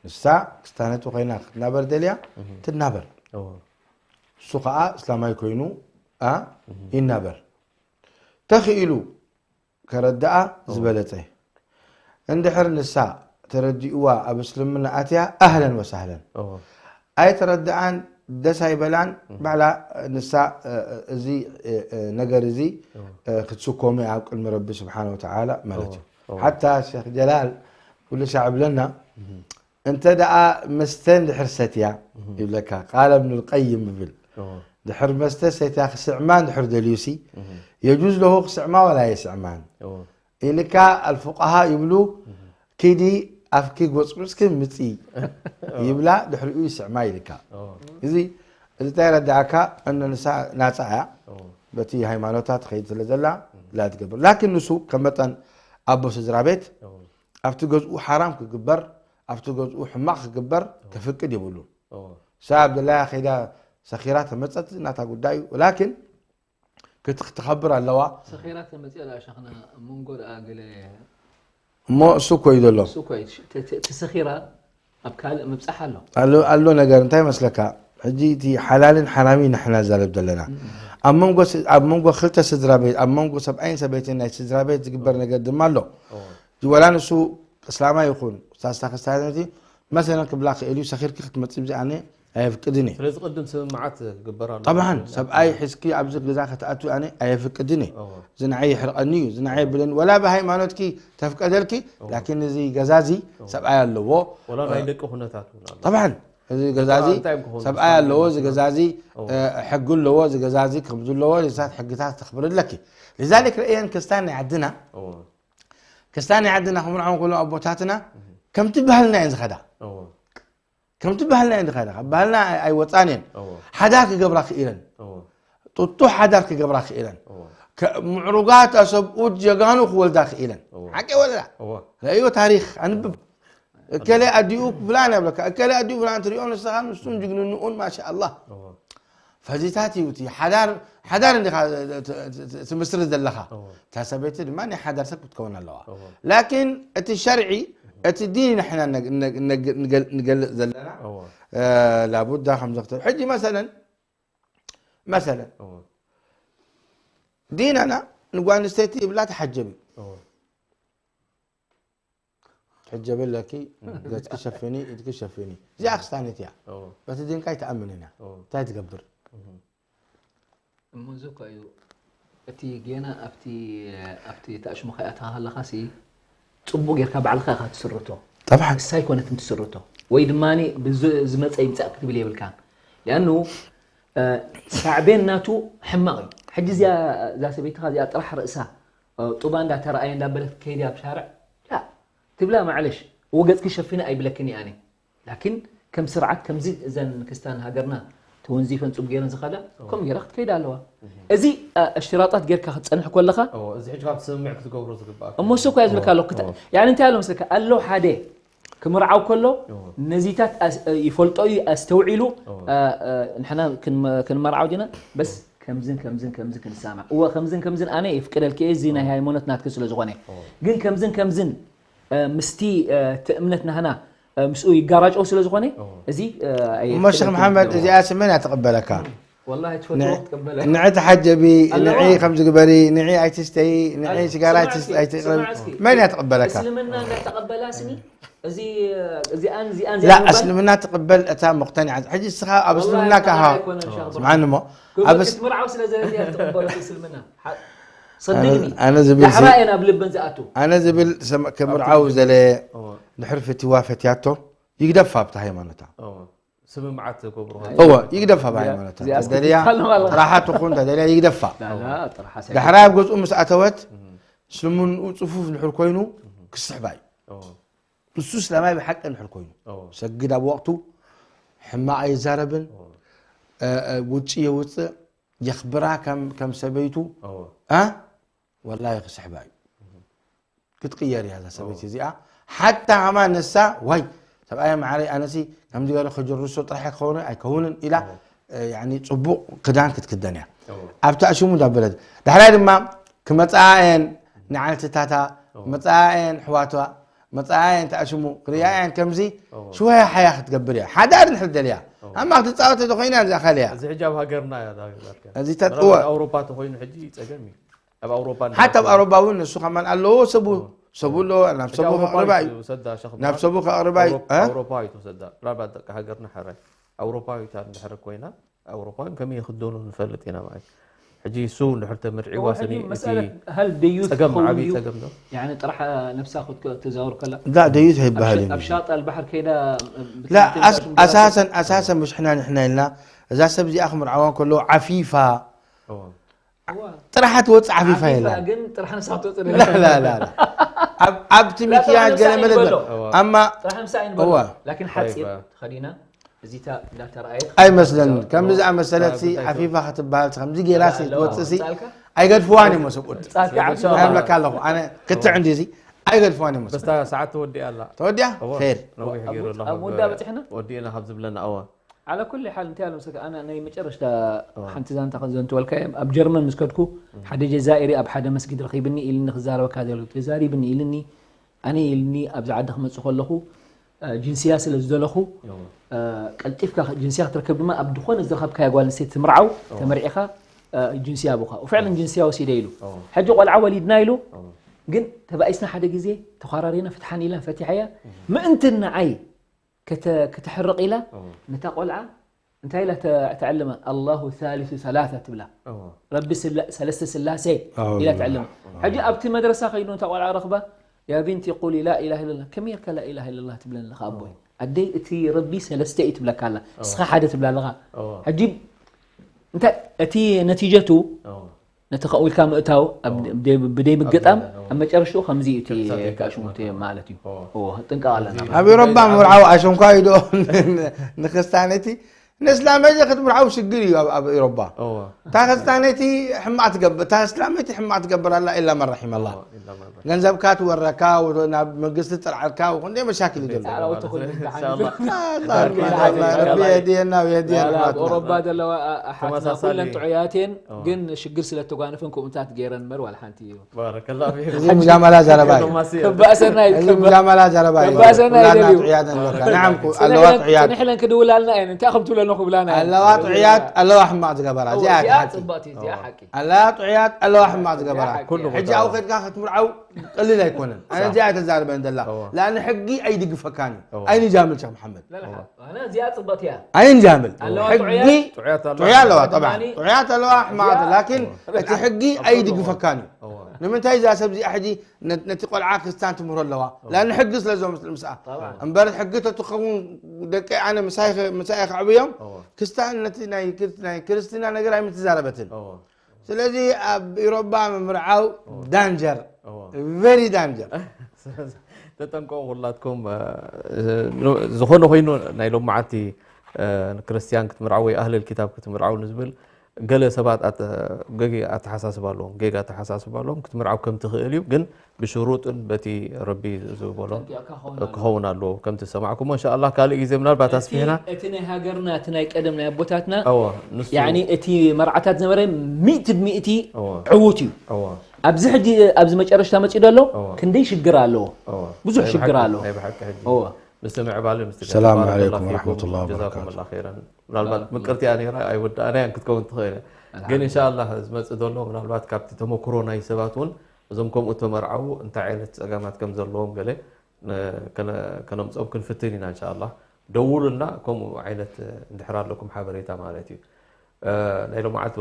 ንሳ ክስታነቱ ኮይና ክትናበር ደልያ፣ እም። ትናበር። እወ። እሱ ኸኣ እስላማይ ኮይኑ፣ ኣ፣ እም። ይናበር። ተኽኢሉ ከረድኣ እወ። ዝበለጸ። እንድሕር ንሳ ተረዲእዋ ኣብ እስልምና ኣትያ፣ ኣህለን ወሳህለን። እወ። ኣይተረድኣን፣ ደስ ኣይበላን፣ እም። ባዕላ ንሳ፣ እ፣ እ፣ እዚ፣ እ፣ እ፣ ነገር እዚ፣ እወ። እ፣ ክትስከሞ እያ ኣብ ቅድሚ ረቢ ስብሓነ ወተዓላ ማለት እዩ። እወ። እወ። ሓታ ሸኽ ጀላል ኩሉ ሻዕ እብለና፣ እም። እንተ ደኣ መስተ እንድሕር ሰትያ እህ። ይብለካ፣ ቃለ እብኑል ቀይም ይብል። እዎ። ድሕር መስተ ሰትያ ክስዕማ እንድሕር ደልዩሲ፣ እህ። የጁዝ ለሁ ክስዕማ ወላ የስዕማን። እዎ። ኢንካ ኣልፉቃሃ ይብሉ፣ እህ። ኪዲ ኣፍኪ ጎጽጉጽኪ ምጺ እዎ። ይብላ፣ ድሕሪኡ ይስዕማ ኢልካ። እዎ። እዚ፣ እዚ እንታይ የረድኣካ? እነ ንሳ ናጻ እያ። እዎ። በቲ ሃይማኖታ ትኸይድ ስለ ዘላ፣ እህ። ላ ትገብር። ላኪን ንሱ ከም መጠን ኣቦ ስድራ ቤት፣ እዎ። ኣብቲ ገዝኡ ሓራም ክግበር፣ ኣብቲ ገዝኡ ሕማቕ ክግበር ከፍቅድ የብሉን። እዎ። እሳ ኣብ ደላያ ከይዳ ሰኺራ ተመጸት፣ ናታ ጉዳይ እዩ። ወላኪን ክት-፣ ክትኸብር ኣለዋ። ሰኺራ ተመጽያ ደኣ ሸኽና፣ ኣብ መንጎ ደኣ ገለ እሞ እሱ እኮ እዩ ዘሎ። እሱ እኮ እዩ። ተ-፣ ተ-፣ ተሰኺራ ኣብ ካልእ ምብጻሕ ኣሎ። ኣሎ፣ ኣሎ ነገር እንታይ መስለካ? ሕጂ እቲ ሓላልን ሓራምን ኢና ንዛረብ ዘለና። እም። ኣብ መንጎ ስ-፣ ኣብ መንጎ ክልተ ስድራ ቤት፣ ኣብ መንጎ ሰብኣይን ሰበይትን ናይ ስድራ ቤት ዝግበር እዎ። ነገር ድማ ኣሎ። እዎ። እዚ ወላ ንሱ እስላማይ ይኹን፣ ሳስታ ክርስትያነቲ መሰለን ክብላ ክእል እዩ፣ ሰኺርኪ ክትመጽእ ብዚ ኣነ ኣየፍቅድን እየ። ስለዚ ቅድም ስምምዓት ክግበር ኣለዎ። ጠብዓን፣ ሰብኣይ ሒዝኪ ኣብዚ ገዛ ከተኣትዊ ኣነ ኣየፍቅድን እየ። እዎ። እዚ ንዓይ ይሕርቐኒ እዩ፣ እዚ ንዓይ የብለኒ። ወላ ብሃይማኖትኪ ተፍቀደልኪ፣ እዎ። ላኪን እዚ ገዛ እዚ እዎ። ሰብኣይ ኣለዎ። ወላ ናይ እ፣ ደቂ ኩነታት እውን ኣሎ። ጠብዓን፣ እዚ ገዛ እዚ እንታይ እዮም ክኾኑ ሰብኣይ ኣለዎ፣ እዚ ዝኽእሉ? ገዛ እዚ፣ እዎ። እ፣ ሕጊ ኣለዎ፣ እዚ ገዛ እዚ ከምዚ ኣለዎ፣ እዚታት ሕግታት ተኽብሪ ኣለኪ። ሊዛሊክ ርእየን ክስታን ናይ ዓድና፣ እዎ። ክስታን ናይ ዓድና ክምርዖም ከሎ ኣቦታትና እህ። ከምቲ ባህልና እየን ዝኸዳ። እዎ። ከምቲ ባህልና እየን ዝኸዳ። ካብ ባህልና ኣይ-፣ ኣይወጻን እየን። እዎ። ሓዳር ክገብራ ክኢለን። እዎ። ጥጡሕ ሓዳር ክገብራ ክኢለን። እዎ። ከ-፣ ምዕሩጋት ኣሰብኡት ጀጋኑ ክወልዳ ክኢለን። እዎ። ሓቂ ወለላ? እዎ። ረእዮ ታሪኽ፣ ኣንብብ። እከለ ኣዲኡ ፍላን ይብለካ፣ እከለ ኣዲኡ ፍላን ትሪኦ ንስኻ፣ ንሱን ጅግንንኡን ማሻኣላህ። እዎ። ፈዚታት እዩ እቲ ሓዳር፣ ሓዳር እንዲኻ ት-፣ ት-፣ ት-፣ ትምስርት ዘለኻ። እዎ። እታ ሰበይቲ ድማ ናይ ሓዳር ሰብ ክትከውን ኣለዋ። እዎ። ላኪን እቲ ሸርዒ፣ እቲ ዲን ንሕና ነግ-፣ ነግ-፣ ነግ-፣ ንገል-፣ ንገልጽ ዘለና፣ እዎ። እ፣ ላቡዳ ከምዚ ክትብል። ሕጂ መሰለን፣ መሰለን፣ እዎ። ዲንና ንጓል ኣንስተይቲ ይብላ ተሓጀቢ። እዎ። ሕጀብ ኣለኪ፣ ገጽኪ ሸፍኒ፣ ኢድኪ ሸፍኒ። እዚኣ ክስታነት እያ። እዎ በቲ ድንካ ኣይትኣምንን እያ። እዎ እንታይ ትገብር? እሞ እዚ እኮ እዩ እቲ ጌና ኣብቲ ኣብቲ ተኣሽሙ ከይኣተኻ ከለኻ ሲ ጽቡቅ ጌርካ ባዕልኻ ኢኻ ትስርቶ። ጠብሓን ንሳ ኣይኮነትን ትስርቶ ወይ ድማ ብዝ- ዝመፀ ይምፃእ ክትብል የብልካን። ሊኣኑ ሳዕቤን ናቱ ሕማቕ እዩ። ሕጂ እዚኣ እዛ ሰበይትኻ እዚኣ ጥራሕ ርእሳ ጡባ እንዳተረኣየ እንዳበለት ከይዲ ኣብ ሻርዕ ላ ትብላ ማዕለሽ እዎ ገፅኪ ሸፊነ ኣይብለክን እየ ኣነ። ላኪን ከም ስርዓት ከምዚ እዘን ክስታን ሃገርና ተወንዚፈን ፅቡቅ ገይረን ዝኸዳ ከምኡ ገይራ ክትከይድ ኣለዋ። እዚ እሽትራጣት ጌርካ ክትፀንሕ ከለኻ እዎ፣ እዚ ሕጂ ካብ ስምምዕ ክትገብሮ ዝግባእ እሞ እሱ እኮ እያ ዝብለካ ኣለኹ ክተ- ያኒ እንታይ ኣሎ መስለካ ኣሎ ሓደ ክምርዓው ከሎ ነዚታት ኣስ- ይፈልጦ እዩ ኣስተውዒሉ እ፣ እ፣ ንሕና ክንመ- ክንመርዓው ዲና በስ ከምዝን ከምዝን ከምዚ ክንሳማዕ እወ ከምዝን ከምዝን ኣነ ይፍቅደልክ እየ እዚ ናይ ሃይማኖት ናትክ ስለ ዝኾነ ግን ከምዝን ከምዝን እ፣ ምስቲ እ፣ እቲ እምነት ናህና እ፣ ምስኡ ይጋራጨው ስለ ዝኾነ እዚ እ፣ ኣየ- እሞ ሸክ መሓመድ እዚኣ ስመን እያ ትቕበለካ? ወላሂ ትፈትዎ ክትቅበለ ንዒ ተሓጀቢ፣ ኣለዋ። ንዒ ከምዚ ግበሪ፣ ንዒ ኣይትስተይ፣ ንዒ ኣይ፣ ሲጋራ ስማዕ ኣይትስ- እስኪ፣ ኣይትቕረቢ። ስማዕ እስኪ። መን እያ ትቕበለካ? እስልምና እንዳተቐበላ ስኒ እዚ እዚኣን እዚኣን ላ እዚኣን ምባል እስልምና ትቕበል እታ ሙቕተኒዓ ሕጂ እስኻ ኣብ ወላሂ እስልምና ካሃ ኣይኮነን ሸኽ ስምዓኒ እሞ ግብር ኣብ እስ- ክትምርዓው ስለ ዘደልያ ትቕበሎ እቲ እስልምና ሓ- ሰድግኒ ኣነ ዝብል ሲ- ዳሕራ እየን ኣብ ልበን ዝኣቱ ኣነ ዝብል ሰም- ክምርዓው ዘለ እዎ ድሕሪ ፍትዋ ፈትያቶ ይግደፋ ኣብቲ ሃይማኖታ እዎ ስምምዓት ትገብሩ እወ ይግደፋ ብሃይማኖታ እዚኣ ተደልያ ትካል ማለት ጥራሓ ትኹን ተደልያ ይግደፋ ላላ ጥርሓ ሰ ዳሕራይ ኣብ ገዝኡ ምስ ኣተወት እስልምንኡ ፅፉፍ ድሕር ኮይኑ ክስሕባ እዩ። እዎ ንሱ እስላማይ ብሓቂ ድሕር ኮይኑ እዎ ሰግድ ኣብ ወቅቱ ሕማቕ ኣይዛረብን እዎ እ፣ እ፣ ውጭ የውፅእ የኽብራ ከም ከም ሰበይቱ እዎ እ ወላሂ ክስሕባ እዩ። ክትቅየር እያ እዛ ሰበይቲ እዚኣ። ሓታ ሃማ ነሳ ዋይ ሰብኣይ ማዕረይ ኣነሲ ከምዚ ገለ ከጀርሶ ጥራሕ ክኸውን ኣይከውንን ኢላ እ፣ ያኒ ፅቡቕ ክዳን ክትክደን እያ። እዎ ኣብቲ ኣሽሙ እንዳበለት ዳሕራይ ድማ ክመፅኣየን ንዓልትታታ ክመፅኣየን ኣሕዋቷ መፅኣየን ተኣሽሙ ክርእያየን ከምዚ ሽወያ ሓያ ክትገብር እያ። ሓዳር እንድሕር ደልያ ኣማ ክትፃወተ ተኮይና እዛ ካልያ እዚ ሕጂ ኣብ ሃገርና እያ ዳርጋ እዚ ተጥወ ኣውሮፓ ተኮይኑ ሕጂ ፀገም እዩ ኣብ ኣውሮፓ ሓታ ኣብ ኣውሮፓ እውን ንሱ ከማን ኣለዎ ሰቡ ሰቡ ኣለዎ ናብ ሰቡ ከቕርባ እዩ ናብ ሰቡ ከቕርባ እዩ እ? ኣውሮፓዊት ወሰዳ ምናልባት ደቂ ሃገርና ሕራይ ኣውሮፓዊት እንድሕር ኮይና ኣውሮፓውያን ከመይ ይኽደኑ ንፈልጥ ኢና ማለት ሕጂ እሱ እንድሕር ተመርዒዋ ሕጂ ስኒ መስኣለ እቲ ሃል ደዩት ፀገም ክኸውን ዓብዪ እዩ ፀገም ዶ ያኒ ጥራሕ ነብሳ ክትተዛውር ከላ لا ደዩት ኣይበሃል እዩ ኣብ ሻጣ ኣልባሕር ከይዳ لا ኣስ- ኣሳሰን ኣሳሰን مش احنا نحن ኢልና እዛ ሰብ እዚኣ ክምርዓዋ ከሎ ዓፊፋ እዎ ጥራሕ ትወፅእ ዓፊፋ የላ ግን ጥራሕ ነብሳ ክትወፅእ لا لا لا لا ኣብ ኣብቲ ምክያድ ገለ መለ እዋ። ኣማ ጥራሕ ነብሳ እዋ። ኣይንበሎ ላኪን ሓፂር እዋ። ተኸዲና እዚታ እንዳተረኣየት ኣይመስለንን ከምዚ ዝኣመሰለት ሲ ዓፊፋ ክትበሃል ከምዚ ጌራ ሲ ትወፅእ ሲ ኣይገድፍዋን እዮም ሰብኡት ፃልካ ዓፊፋ ይብለካ ኣለኹ ኣነ ክትዕ እንዲ ሲ ኣይገድፍዋን እዮም በስታ ሰዓት ተወዲኣ ኣላ ተወዲያ እዎ ር ነዊሕ ገይሩ ኣሎ ኣብ ወዳ በፂሕና ወዲእና ካብ ዝብለና እዋ ዓላ ኩሉ ሓል እንታይ ኣሎ መሰለካ ኣነ ናይ መጨረሽታ ሓንቲ ዛንታ ከዘንትወልካ እየ ኣብ ጀርመን ምስ ከድኩ ሓደ ጀዛኢሪ ኣብ ሓደ መስጊድ ረኺብኒ ኢልኒ ክዛረበካ ዘሎ ተዛሪብኒ ኢልኒ ኣነ ኢልኒ ኣብዚ ዓዲ ክመፅእ ከለኹ እ፣ ጅንስያ ስለ ዝደለኹ እ፣ ቀልጢፍካ ክ- ጅንስያ ክትረክብ ድማ ኣብ ዝኾነ ዝረኸብካያ ጓል ኣንስተይቲ ትምርዓው ተመርዒኻ እ፣ ጅንስያ ብኻ ፍዕለን ጅንስያ ወሲደ ኢሉ ሕጂ ቆልዓ ወሊድና ኢሉ ግን ተባኢስና ሓደ ግዜ ተኳራሪና ፍትሓን ኢልና ፈቲሓያ ምእንቲ ንዓይ ከተ- ከተሕርቕ ኢላ ነታ ቆልዓ እንታይ ኢላ ተ- ተዕልማ ኣላሁ ሳሊሱ ሰላሳ ትብላ እዎ ረቢ ስላ- ሰለስተ ስላሴ ኣዎ። ኢላ ተዕልማ ሕጂ ኣብቲ መድረሳ ከይዱ ነታ ቆልዓ ረኽባ ያ ቢንቲ ቁሊ ላ ኢላሃ ኢለላ ከመይ ጌርካ ላ ኢላሃ ኢለላ ትብለኒ ኣለኻ ኣቦይ ኣደይ እቲ ረቢ ሰለስተ እዩ ትብለካ ኣላ እስኻ ሓደ ትብላ ኣለኻ እዎ ሕጂ እንታይ እቲ ነቲጀቱ እዎ ነቲ ከኡ ኢልካ ምእታው ኣብ ደይ- ብደይ ምግጣም ኣብ መጨረሽኡ ከምዚ እዩ እቲ ክሳብ ከኣሽሙት ማለት እዩ እዎ። እዎ ጥንቀቕ ኣለና ኣብ ኤሮባ ምብርዓዊ ኣሸንኳይ ዶ ንክስታነቲ ንእስላመይ ክትምርዓዊ ሽግር እዩ ኣብ- ኣብ ኤሮባ እዎ እታ ክስታነቲ ሕማቅ ትገብር እታ እስላመይቲ ሕማቅ ትገብር ኣላ ኢላ መን ረሒም ኣላ ኢላ መን ረሒም። ገንዘብካ ትወረካ ወ- ናብ መንግስቲ ጥርዓልካ ወ- ክንደይ መሻክል እዩ ዘሎ ፃዕራዊ ተኮይኑ ኢንሻኣላህ። ረቢ የድየና የድየና ኣብ ኦሮባ ዘለዋ ኣሓትና ተመሳሳሊ። ኩለን ጥዑያት እየን ግን ሽግር ስለ ተጓነፈን ከምኡታት ገይረን እምበር ዋላ ሓንቲ እዩ ባረከላ ፊክ እዚ ሙጃመላ ዘረባ እዩ ዲፕሎማሲ እዩ። ከባእሰና እዩ እዚ ሙጃመላ ዘረባ እዩ ባሰና ኩላና ይደልዩ። ጥዑያት ኣለካ ንዓም ኣለዋ ጥዑያት ፅንሕለን ክድውላልና እየን እንታይ ከም ትብለሉ ክብላና እየን። ኣለዋ ጥዑያት ኣለዋ ሕማቕ ዝገበራ እዚኣ እያ እቲ ሓቂ። ፅባቲ እዚኣ ሓቂ ኣለዋ ጥዑያት ኣለዋ ሕማቕ ዝገበራ። ሓቂ። ኩሉ ሕጂ ቦታ ኣብኡ ከድካ ክትምርዓው ቀሊል ኣይኮነን። ኣነ እዚኣ እያ ተዛርበ እንደላ እዋ። ላኣነ ሕጊ ኣይድግፈካን እዩ። እዋ። ኣይንጃምል ሸክ መሓመድ لا لا أنا እዚኣ ፅባቲ እያ ኣይንጃምል። ኣለዋ ሕጊ ጥዑያት? ጥዑያት ኣለዋ። ጥዑያ ኣለዋ ከማኒ ጠብዓ ጥዑያት ኣለዋ ሕማቕ እዚኣ- ላኪን እቲ ሕጊ ኣይድግፈካን እዩ። እዋ። ንምንታይ እዛ ሰብ እዚኣ ሕጂ ነ- ነቲ ቆልዓ ክርስትያን ትምህሮ ኣለዋ ላን ሕጊ ስለ ዞም ምስኣ طبعا እምበር ሕጊ ተትኸውን ደቂ ኣነ ምሳይ ምሳይ ከዕብዮም እዋ። ክርስትያን ነቲ ናይ ክር- ናይ ክርስትና ነገር ኣይምትዛረበትን። እዋ። ስለዚ ኣብ ኢሮባ ምምርዓው ዳንጀር እዋ። very danger። ተጠንቀቑ ኩላትኩም። እ፣ ዝኾነ ኮይኑ ናይ ሎም መዓልቲ እ፣ ክርስትያን ክትምርዓው ወይ ኣህለል ኪታብ ክትምርዓው ንዝብል ገለ ሰባት ኣተ- ገጌ ኣተሓሳስባ ኣለዎም፣ ጌጋ ኣተሓሳስባ ኣለዎም። ክትምርዓው ከም ትኽእል እዩ፣ ግን ብሽሩጥን በቲ ረቢ ዝበሎ ተጠንቂቕካ ክኸውን ኣለዎ። ክኸውን ኣለዎ። ከምቲ ዝሰማዕኩሞ እንሻ ኣላህ ካልእ ግዜ ምናልባት ኣስፊሕና እቲ ናይ ሃገርና እቲ ናይ ቀደም ናይ ኣቦታትና እዎ፣ ንሱ ያኒ እቲ መርዓታት ዝነበረ ሚእቲ ብሚእቲ እዎ። ዕዉት እዩ። እዎ፣ ኣብዚ ሕጂ ኣብዚ መጨረሽታ መፂኡ ዘሎ እዎ። ክንደይ ሽግር ኣለዎ። እዎ። ብዙሕ ናይ ሽግር ብሓቂ- ኣለዎ። ናይ ብሓቂ ሕጂ እዎ። ንስምዕ ባል ምስ ሰላም ባረከላሁ ዓለይኩም ፊኩም፣ ወራህመቱላሂ ጀዛኩም ወበረካቱ። ላ ኸይረን። ምናልባት ምቅርቲ እያ ነይራ ኣይወዳእናያን ክትከውን ትኽእል እያ። ግን እንሻ ኣላህ ዝመፅእ ዘሎ ምናልባት ካብቲ ተመክሮ ናይ ሰባት እውን እዞም ከምኡ ተመርዓው እንታይ ዓይነት ፀገማት ከም ዘለዎም ገለ ነ- ከነ- ከነምፅኦም ክንፍትን ኢና እንሻ ኣላህ። ደውሉልና ከምኡ ዓይነት እንድሕር ኣለኩም ሓበሬታ ማለት እዩ። እ፣ ናይ ሎማዓልቲ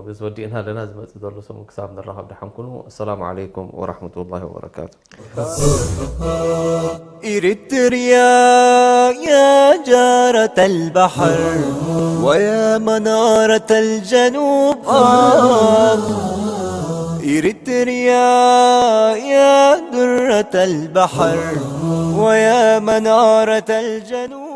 በዚ ወዲእና ኣለና። ዝመፅእ ዘሎ ሰሙን ክሳብ ንራኸብ ደሓን ኩኑ። ኣሰላሙ ዓለይኩም ወራህመቱላሂ ወበረካቱ። إريتريا يا جارة البحر ويا منارة الجنوب آه. إريتريا يا درة البحر ويا منارة الجنوب